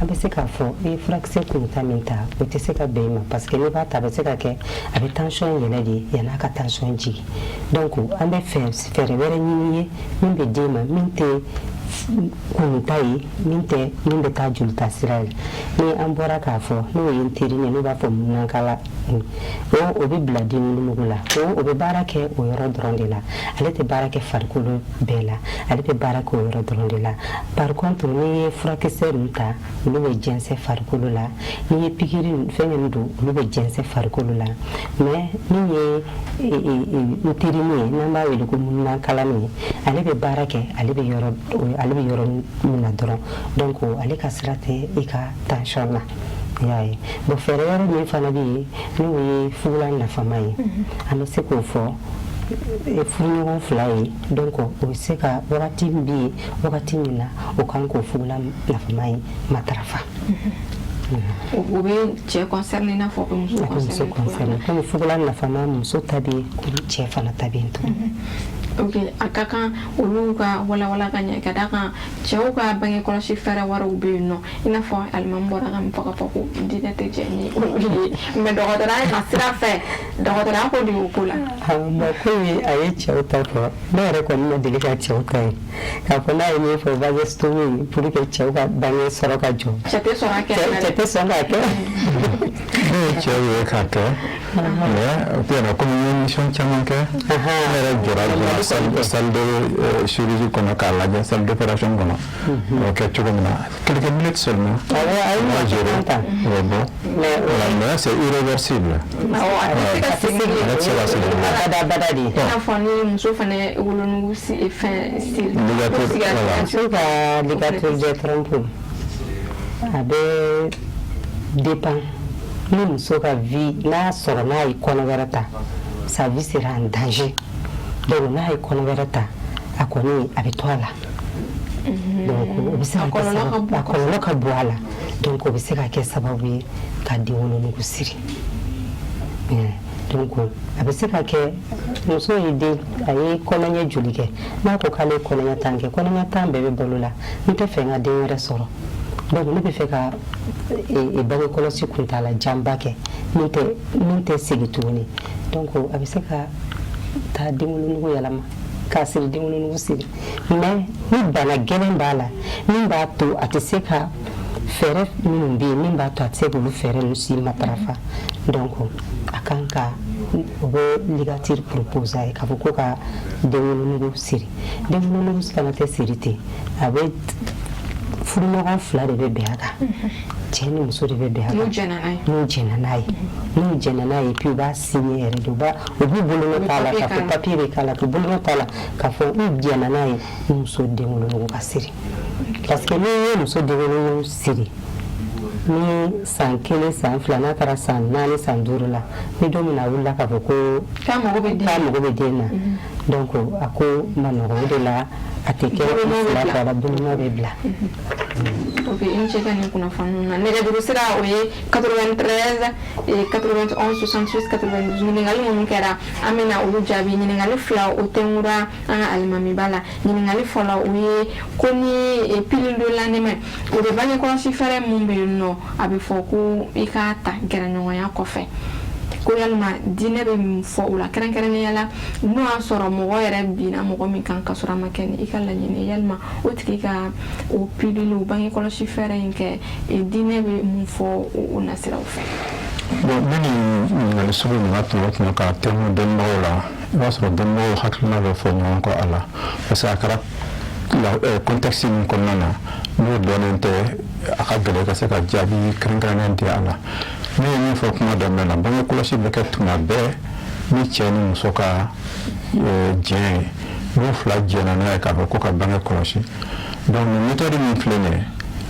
C: an bɛ se k'a fɔ i ye furakisɛ kunuta min ta, o tɛ se ka bɛn i ma, parce que n'i b'a ta, a bɛ se ka kɛ a bɛ tension yɛlɛ de yann'a ka tension jigin. Donc an bɛ fɛɛrɛ wɛrɛ ɲini ye min bɛ d'e ma, min tɛ kunuta ye, min tɛ min bɛ taa jolita sira ye. Ni an bɔra k'a fɔ n'o ye n teri ye, n'o b'a fɔ munankala, o bɛ bila den wolonugu la, o bɛ baara kɛ o yɔrɔ dɔrɔn de la. Ale tɛ baara kɛ farikolo bɛɛ la, ale bɛ baara kɛ o yɔrɔ dɔrɔn de la. Par contre, n'i ye furakisɛ ninnu ta, olu bɛ jɛnsɛn farikolo la. N'i ye pikiri fɛn minnu don, olu bɛ jɛnsɛn farikolo la. Mais min ye n terinin ye, n'an b'a wele ko munankalani ye, ale bɛ baara kɛ ale bɛ yɔrɔ min na dɔrɔn. Donc ale ka sira tɛ i ka tension na, i y'a ye. Bon, fɛɛrɛ wɛrɛ min fana bɛ yen, n'o ye fugulan nafama ye, an bɛ se k'o fɔ furuɲɔgɔn fila ye. Donc o bɛ se ka wagati min bɛ yen, wagati min na o kan k'o fugulan nafama ye matarafa.
A: O bɛ cɛ concerné i n'a fɔ o bɛ muso
C: concerné. Komi fugulan nafama, muso ta bɛ yen, komi cɛ fana ta bɛ yen tuguni.
A: Ok, a ka kan olu ka walawala ka ɲɛ, ka d'a kan cɛw ka bange kɔlɔsi fɛɛrɛ wɛrɛw bɛ yen nɔ, i n'a fɔ alimami bɔra ka min fɔ, k'a fɔ ko diinɛ tɛ jɛ ni olu ye. Mais dɔgɔtɔrɔya na sira fɛ, dɔgɔtɔrɔya ko de y'o ko la.
C: Bon, komi a ye cɛw ta fɔ, ne yɛrɛ kɔni ma deli ka cɛw ta ye k'a fɔ n'a ye min fɔ, vasectomie, pour que cɛw ka bange sɔrɔ ka jɔ.
A: Cɛ tɛ sɔn ka kɛ.
C: Cɛ tɛ sɔn k'a kɛ.
B: Ne ye cɛw ye k'a kɛ, mais o tɛ komi n ye mission caman kɛ, ne yɛrɛ jɔra jɔra salle de chirurgie kɔnɔ k'a lajɛ, salle d'opération kɔnɔ, o kɛ cogo min na, quelques minutes seulement.
C: Awɔ, a ye.
B: On va gérer, o bɛ bɔ. Voilà, mais c'est irréversible.
A: Awɔ, a tɛ se ka segin.
B: Ale tɛ se ka segin.
C: Bada bada de.
A: I n'a fɔ ni muso fana wolonugu si fɛn siri.
B: Ligature, voilà.
C: Muso ka ligature des trompes, a bɛ dépend ni muso ka vie. N'a sɔrɔ n'a ye kɔnɔ wɛrɛ ta, sa vie sera en danger. Donc n'a ye kɔnɔ wɛrɛ ta, a kɔni a bɛ to a la. Donc o bɛ se ka kɛ sababu, a kɔlɔlɔ ka bon a la. Donc o bɛ se ka kɛ sababu ye ka den wolonugu siri. Donc a bɛ se ka kɛ muso ye den, a ye kɔnɔɲɛ joli kɛ, n'a ko k'ale ye kɔnɔɲɛ 10 kɛ, kɔnɔɲɛ 10 bɛɛ bɛ balo la, n tɛ fɛ n ka den wɛrɛ sɔrɔ, donc ne bɛ fɛ ka bange kɔlɔsi kuntaala janba kɛ min tɛ segin tuguni. Donc a bɛ se ka taa den wolonugu yɛlɛma k'a siri, den wolonugu siri. Mais ni bana gɛlɛn b'a la min b'a to a tɛ se ka fɛɛrɛ minnu bɛ yen min b'a to a tɛ se k'olu fɛɛrɛ ninnu si matarafa, donc a kan ka o bɛ ligature proposer a ye, k'a fɔ ko ka den wolonugu siri. Den wolonugu fana tɛ siri ten, a bɛ furuɲɔgɔn fila de bɛ bɛn a kan, cɛ ni muso de bɛ bɛn a kan.
A: N'u jɛnna n'a ye.
C: N'u jɛnna n'a ye, n'u jɛnna n'a ye, puis u b'a signer yɛrɛ de, u b'u bolonɔ t'a la k'a fɔ papier bɛ k'a la, k'u bolonɔ t'a la k'a fɔ u jɛnna n'a ye muso den wolonugu ka siri. Parce que n'i ye muso den wolonugu siri ni san 1, san 2, n'a taara san 4, san 5 la, ni don min na a wulila k'a fɔ ko
A: k'a mago bɛ den
C: k'a mago bɛ den na, donc a ko ma nɔgɔn. O de la a tɛ kɛ fila fila la, bolonɔ bɛ bila.
A: Ok, i ni ce ka nin kunnafoniw na. Nɛgɛjuru sira, o ye 93 91 66 92. Ɲininkali minnu kɛra, an bɛna olu jaabi. Ɲininkali fila, o tɛnkura an ka alimamiba la. Ɲininkali fɔlɔ, o ye ko ni pilule de lendemain, o bɛ bange kɔlɔsi fɛɛrɛ mun bɛ yen nɔ, a bɛ fɔ ko i k'a ta gɛrɛɲɔgɔnya kɔfɛ, ko yalima diinɛ bɛ mun fɔ o la, kɛrɛnkɛrɛnnenya la n'o y'a sɔrɔ mɔgɔ yɛrɛ binna mɔgɔ min kan ka sɔrɔ a ma kɛ ni i ka laɲini ye, yalima o tigi ka o pilule, o bange kɔlɔsi fɛɛrɛ in kɛ, diinɛ bɛ mun fɔ o nasiraw fɛ?
B: Bon, ne ni ɲininkali sugu nana tuma o tuma ka tɛmɛ dɔnnibagaw la, i b'a sɔrɔ dɔnnibagaw hakilina bɛ fɔ ɲɔgɔn kɔ a la, parce que a kɛra la contexte min kɔnɔna na, n'o dɔnnen tɛ, a ka gɛlɛn ka se ka jaabi kɛrɛnkɛrɛnnen di a la. Ne ye min fɔ kuma daminɛ na, bange kɔlɔsi bɛ kɛ tuma bɛɛ ni cɛ ni muso ka diɲɛ ye, n'u fila jɛnna n'a ye k'a fɔ ko ka bange kɔlɔsi. Donc nin méthode min filɛ nin ye,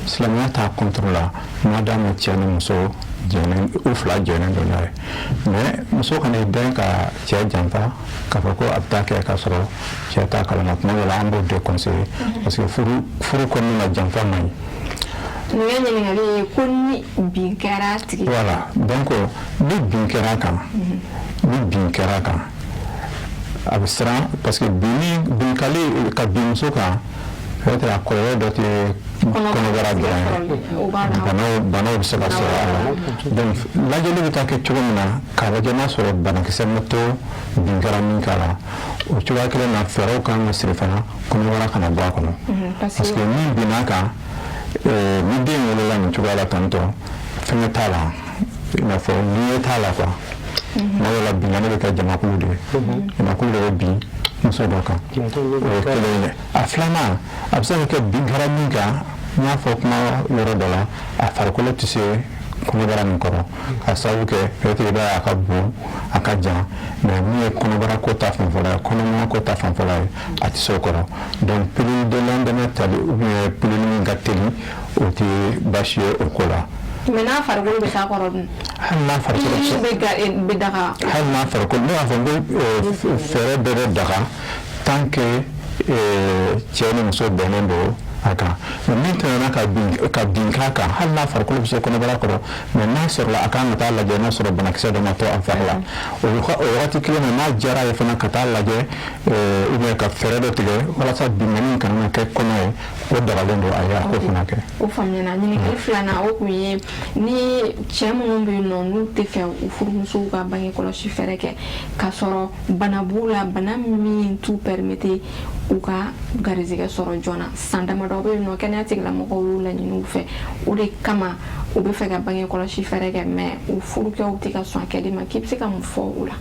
B: silamɛya t'a contre la, madame cɛ ni muso jɛnnen, u fila jɛnnen don n'a ye. Mais muso kana i dɛn ka cɛ janfa k'a fɔ ko a bɛ taa kɛ k'a sɔrɔ cɛ t'a kalama. Tuma dɔ la, an b'o déconseiller, parce que furu kɔnɔna na, janfa man ɲi.
A: Nin ye ɲininkali ye ko ni bin kɛra a tigi
B: Voilà, donc ni bin kɛra a kan, ni bin kɛra a kan, a bɛ siran, parce que binni, binkali ka bin muso kan, peut-être a kɔlɔlɔ dɔ tɛ kɔnɔbara dɔrɔn ye, banaw bɛ se ka sɔrɔ a la. Donc lajɛli bɛ taa kɛ cogo min na k'a lajɛ n'a sɔrɔ banakisɛ ma to bin kɛra min k'a la, o cogoya kelen na, fɛɛrɛw kan ka siri fana kɔnɔbara kana bɔ a kɔnɔ, parce que min binna a kan, ni den wolola nin cogoya la tantɔ, fɛngɛ t'a la, i n'a fɔ lieu t'a la quoi. Tuma dɔ la, binkani bɛ kɛ jamakulu de ye, jamakulu de bɛ bin muso dɔ kan. O ye kelen ye. A filanan, a bɛ se ka kɛ bin kɛra min kan, n y'a fɔ kuma yɔrɔ dɔ la, a farikolo tɛ se kɔnɔbara nin kɔrɔ, ka sababu kɛ peut-être i b'a ye a ka bon, a ka jan, mais min ye kɔnɔbara ko ta fanfɛla ye, kɔnɔmaya ko ta fanfɛla ye, a tɛ se o kɔrɔ. Donc pilule de lendemain tali ou bien pilule min ka teli, o tɛ baasi ye o ko la.
A: Mais n'a farikolo bɛ s'a kɔrɔ dun?
B: Hali n'a farikolo
A: bɛ daga.
B: Hali n'a farikolo, ne b'a fɔ n ko fɛɛrɛ bɛɛ bɛ daga tant que cɛ ni muso bɛnnen don. a kan. Mais min tɛmɛna ka bin k'a kan, hali n'a farikolo bɛ se kɔnɔbara kɔrɔ, mais n'a sɔrɔla a kan ka taa lajɛ n'a sɔrɔ banakisɛ dɔ ma to a fari la. O wagati kelen na, n'a diyara ye fana ka taa lajɛ ou bien ka fɛɛrɛ dɔ tigɛ walasa binkanni kana kɛ kɔnɔ ye, o dagalen don a ye a k'o fana kɛ.
A: O faamuyana. Ɲininkali filanan, o kun ye ni cɛ minnu bɛ yen nɔ, n'u tɛ fɛ u furumusow ka bange kɔlɔsi fɛɛrɛ kɛ, k'a sɔrɔ bana b'u la, bana min t'u permettre u ka garizigɛ sɔrɔ joona, san damadɔ bɛ yen nɔ, kɛnɛya tigilamɔgɔw y'u laɲini u fɛ, o de kama u bɛ fɛ ka bange kɔlɔsi fɛɛrɛ kɛ, mais u furukɛw tɛ ka sɔn a kɛli ma, k'i bɛ se ka mun fɔ o la?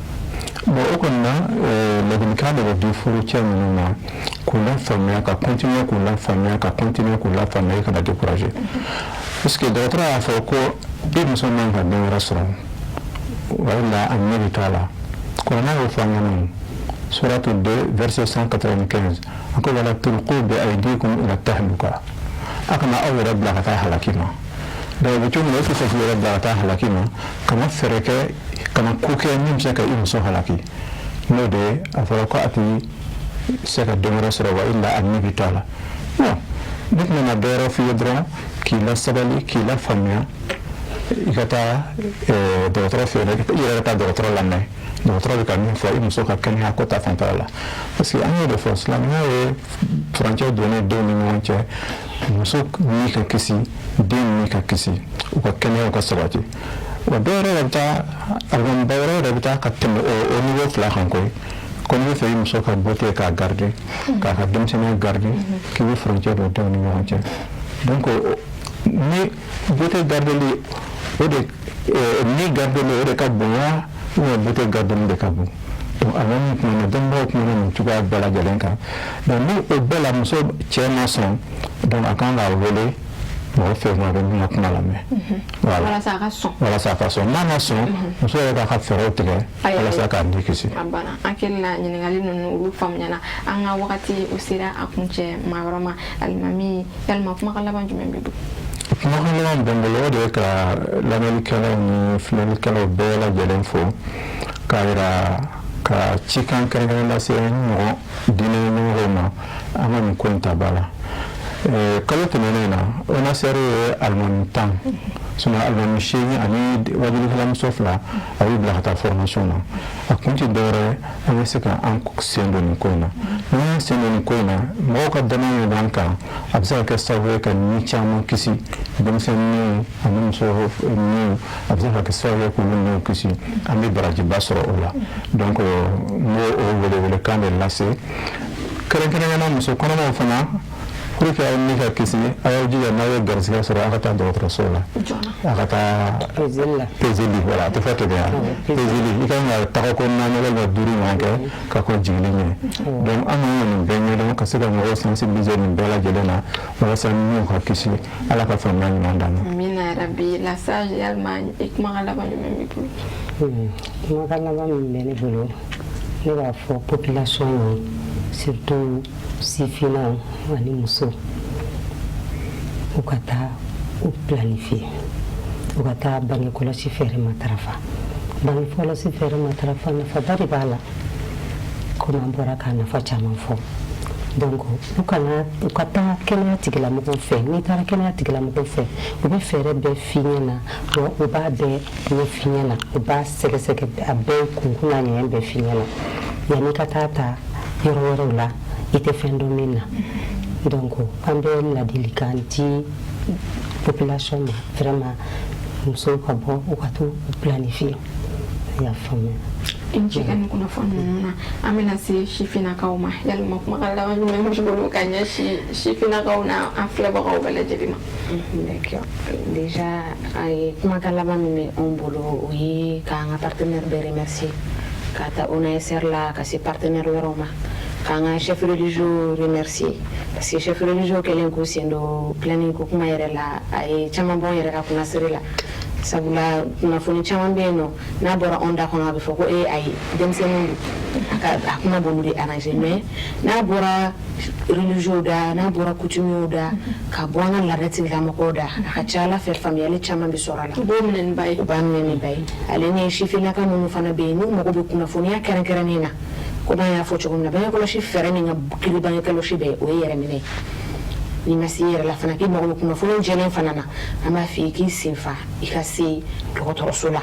B: Bon, o kɔni na, ladilikan de bɛ di furucɛ ninnu ma k'u lafaamuya, ka continuer k'u lafaamuya, ka continuer k'u lafaamuya, i kana décourager, parce que dɔgɔtɔrɔ y'a fɔ ko i muso man ka den wɛrɛ sɔrɔ, wala a ɲɛ bɛ to a la. Kuranɛ y'o fɔ an ɲɛna, suratu 2, verset 195, a ko: wala tulqu bi aydikum ila tahluka, a kana aw yɛrɛ bila ka taa halaki ma. Donc o bɛ cogo min na, e tɛ fɛ k'i yɛrɛ bila ka taa halaki ma, kana fɛɛrɛ kɛ, kana ko kɛ min bɛ se ka i muso halaki. N'o de ye, a fɔra ko a tɛ se ka den wɛrɛ sɔrɔ, wa illa a ni bɛ to a la. Bon, ne tɛna na dɔ wɛrɛ f'i ye dɔrɔn k'i lasabali, k'i lafaamuya, i ka taa dɔgɔtɔrɔ fɛ yen, i yɛrɛ ka taa dɔgɔtɔrɔ lamɛn, dɔgɔtɔrɔ bɛ ka min fɔ i muso ka kɛnɛya ko ta fanfɛla la, parce que an y'o de fɔ, silamɛya ye furancɛ donnen denw ni ɲɔgɔn cɛ, muso ni ka kisi, den ni ka kisi, u ka kɛnɛyaw ka sabati. Wa dɔw yɛrɛ bɛ taa, alimamiba wɛrɛ yɛrɛ bɛ taa ka tɛmɛ o niveau fila kan koyi, ko n'i bɛ fɛ i muso ka beauté k'a garder, k'a ka denmisɛnninya garder, k'i bɛ furancɛ don denw ni ɲɔgɔn cɛ. Donc ni beauté gardeli, o de ni gardeli, o de ka bon wa, ou bien beauté gardeli de ka bon? Donc alimami kumana, dɔnnibagaw kumana nin cogoya bɛɛ lajɛlen kan. Donc ni o bɛɛ la muso cɛ ma sɔn, donc a kan k'a wele mɔgɔ fɛ a bɛ min ka kuma lamɛn.
A: Voilà, walasa a ka sɔn.
B: Walasa a ka sɔn. N'a ma sɔn, muso yɛrɛ k'a ka fɛɛrɛw tigɛ walasa k'a ni kisi.
A: A banna. An kɛlen na, ɲininkali ninnu, olu faamuyana. An ka wagati o sera a kuncɛ ma yɔrɔ ma. Alimami, yalima kumakan laban jumɛn b'i bolo?
B: Kumakan laban bɛ n bolo, o de ye ka lamɛnnikɛlaw ni filɛlikɛlaw bɛɛ lajɛlen fo, k'a yira ka cikan kɛrɛnkɛrɛn lase ɲɔgɔn diinɛ ɲɛmɔgɔw ma, an ka nin ko in ta ba la. Kalo tɛmɛnen na, ONACR ye alimami 10, sinon alimami 8 ani wajulikɛlamuso 2, a y'u bila ka taa formation na. A kun tɛ dɔwɛrɛ ye, an bɛ se ka an sen don nin ko in na. N'an y'an sen don nin ko in na, mɔgɔw ka danaya min b'an kan, a bɛ se ka kɛ sababu ye ka ni caman kisi, denmisɛnninw ani muso niw, a bɛ se ka kɛ sababu ye k'olu niw kisi, an bɛ barajiba sɔrɔ o la. Donc n b'o o welewelekan de lase, kɛrɛnkɛrɛnnenya la muso kɔnɔmaw fana, pour que aw ni ka kisi, a y'aw jija, n'aw ye garisɛgɛ sɔrɔ, aw ka taa dɔgɔtɔrɔso la, a ka taa peseli. Voilà, a tɛ fɔ ten yan, peseli. I kan ka taga ko naani walima duuru ɲɔgɔn kɛ ka kɔn jiginni ɲɛ. Donc an kan ka nin bɛɛ ɲɛdɔn, ka se ka mɔgɔw sensibiliser nin bɛɛ lajɛlen na, walasa niw ka kisi. Ala ka faamuya ɲuman d'an ma.
A: Amina yarabi. La sage, yalima i kumakan laban jumɛn b'i bolo?
C: Kumakan laban min bɛ ne bolo, ne b'a fɔ population ye, surtout sifinnaw ani muso, u ka taa u planifier, u ka taa bange kɔlɔsi fɛɛrɛ matarafa. Bange kɔlɔsi fɛɛrɛ matarafa, nafaba de b'a la, komi an bɔra k'a nafa caman fɔ. Donc u kana, u ka taa kɛnɛya tigilamɔgɔw fɛ. N'i taara kɛnɛya tigilamɔgɔw fɛ, u bɛ fɛɛrɛ bɛɛ f'i ɲɛna, wa u b'a bɛɛ ɲɛf'i ɲɛna, u b'a sɛgɛsɛgɛ, a bɛɛ kunkun n'a ɲɛɲɛ bɛɛ f'i ɲɛna, yanni i ka taa ta yɔrɔ wɛrɛw la, i tɛ fɛn dɔn min na. Donc an bɛ ladilikan di population ma, vraiment musow ka bɔ, u ka t'u planifier. I y'a faamuya?
A: I ni ce ka nin kunnafoni ninnu na. An bɛna se sifinnakaw ma. Yalima kumakan laban jumɛn b'i bolo ka ɲɛsin sifinnakaw na, an filɛbagaw bɛɛ lajɛlen ma?
D: D'accord. Déjà, a ye kumakan laban min bɛ anw bolo, o ye k'an ka partenaire bɛɛ remercier, k'a ta ONASR la ka se partenaire wɛrɛw ma, k'an ka chef religieux remercier, parce que chef religieux kɛlen k'u sen don planning ko kuma yɛrɛ la, a ye caman bɔ an yɛrɛ ka kunnasiri la, sabula kunnafoni caman bɛ yen nɔ, n'a bɔra anw da kɔnɔ, a bɛ fɔ ko ee ayi, denmisɛnninw don, a ka a kuma b'olu de arranger. Mais n'a bɔra religieux da, n'a bɔra coutumiers da, ka bɔ an ka laada tigilamɔgɔw da, a ka ca Ala fɛ, faamuyali caman bɛ sɔrɔ a la.
A: U b'o minɛ ni ba ye.
D: U b'a minɛ ni ba ye. Ale ni sifinnaka minnu fana bɛ yen, n'u mago bɛ kunnafoniya kɛrɛnkɛrɛnnen na, komi an y'a fɔ cogo min na, bange kɔlɔsi fɛɛrɛ min ka girin bange kɔlɔsi bɛɛ, o ye yɛrɛminɛ ye. N'i ma se i yɛrɛ la fana, k'i mago bɛ kunnafoni jɛlen fana na, an b'a f'i ye k'i senfa i ka se dɔgɔtɔrɔso la.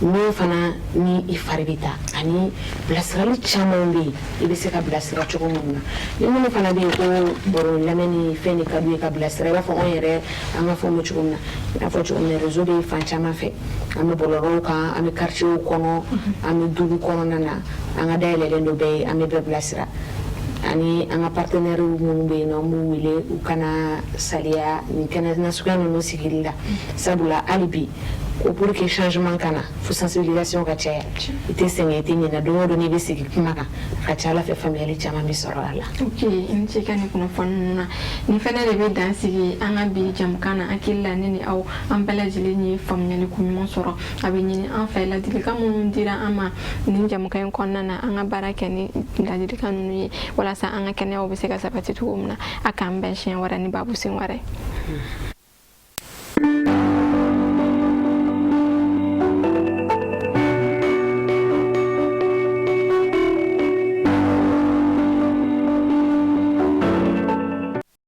D: Min fana ni i fari bɛ taa, ani bilasirali caman bɛ yen, i bɛ se ka bilasira cogo minnu na. Ni minnu fana bɛ yen ko baro lamɛn ni fɛn de ka d'u ye ka bilasira, i b'a fɔ anw yɛrɛ an ka fɛnw bɛ cogo min na, i n'a fɔ cogo min na, réseau bɛ fan caman fɛ. An bɛ bɔlɔlɔw kan, an bɛ quartier kɔnɔ, an bɛ dugu kɔnɔna na. An ka dayɛlɛlen dɔ bɛɛ ye, an bɛ bɛɛ bilasira. Ani an ka partenaires minnu bɛ yen nɔ, an b'u wele u kana saliya nin kɛnɛ nasuguya ninnu sigili la, sabula hali bi ko pour que changement ka na, fo sensibilisation ka caya. I tɛ sɛgɛn, i tɛ ɲinɛ. Don o don n'i bɛ sigi kuma kan, a ka ca Ala fɛ, faamuyali caman bɛ sɔrɔ a la.
A: Ok, i ni ce i ka nin kunnafoni ninnu na. Nin fɛnɛ de bɛ dan sigi an ka bi jamukan na. Hakili la, ne ni aw, an bɛɛ lajɛlen ye faamuyali ko ɲuman sɔrɔ. A bɛ ɲini an fɛ, ladilikan minnu dira an ma nin jamukan in kɔnɔna na, an ka baara kɛ ni ladilikan ninnu ye walasa an ka kɛnɛyaw bɛ se ka sabati cogo min na. A k'an bɛn siɲɛ wɛrɛ ni babu sen wɛrɛ.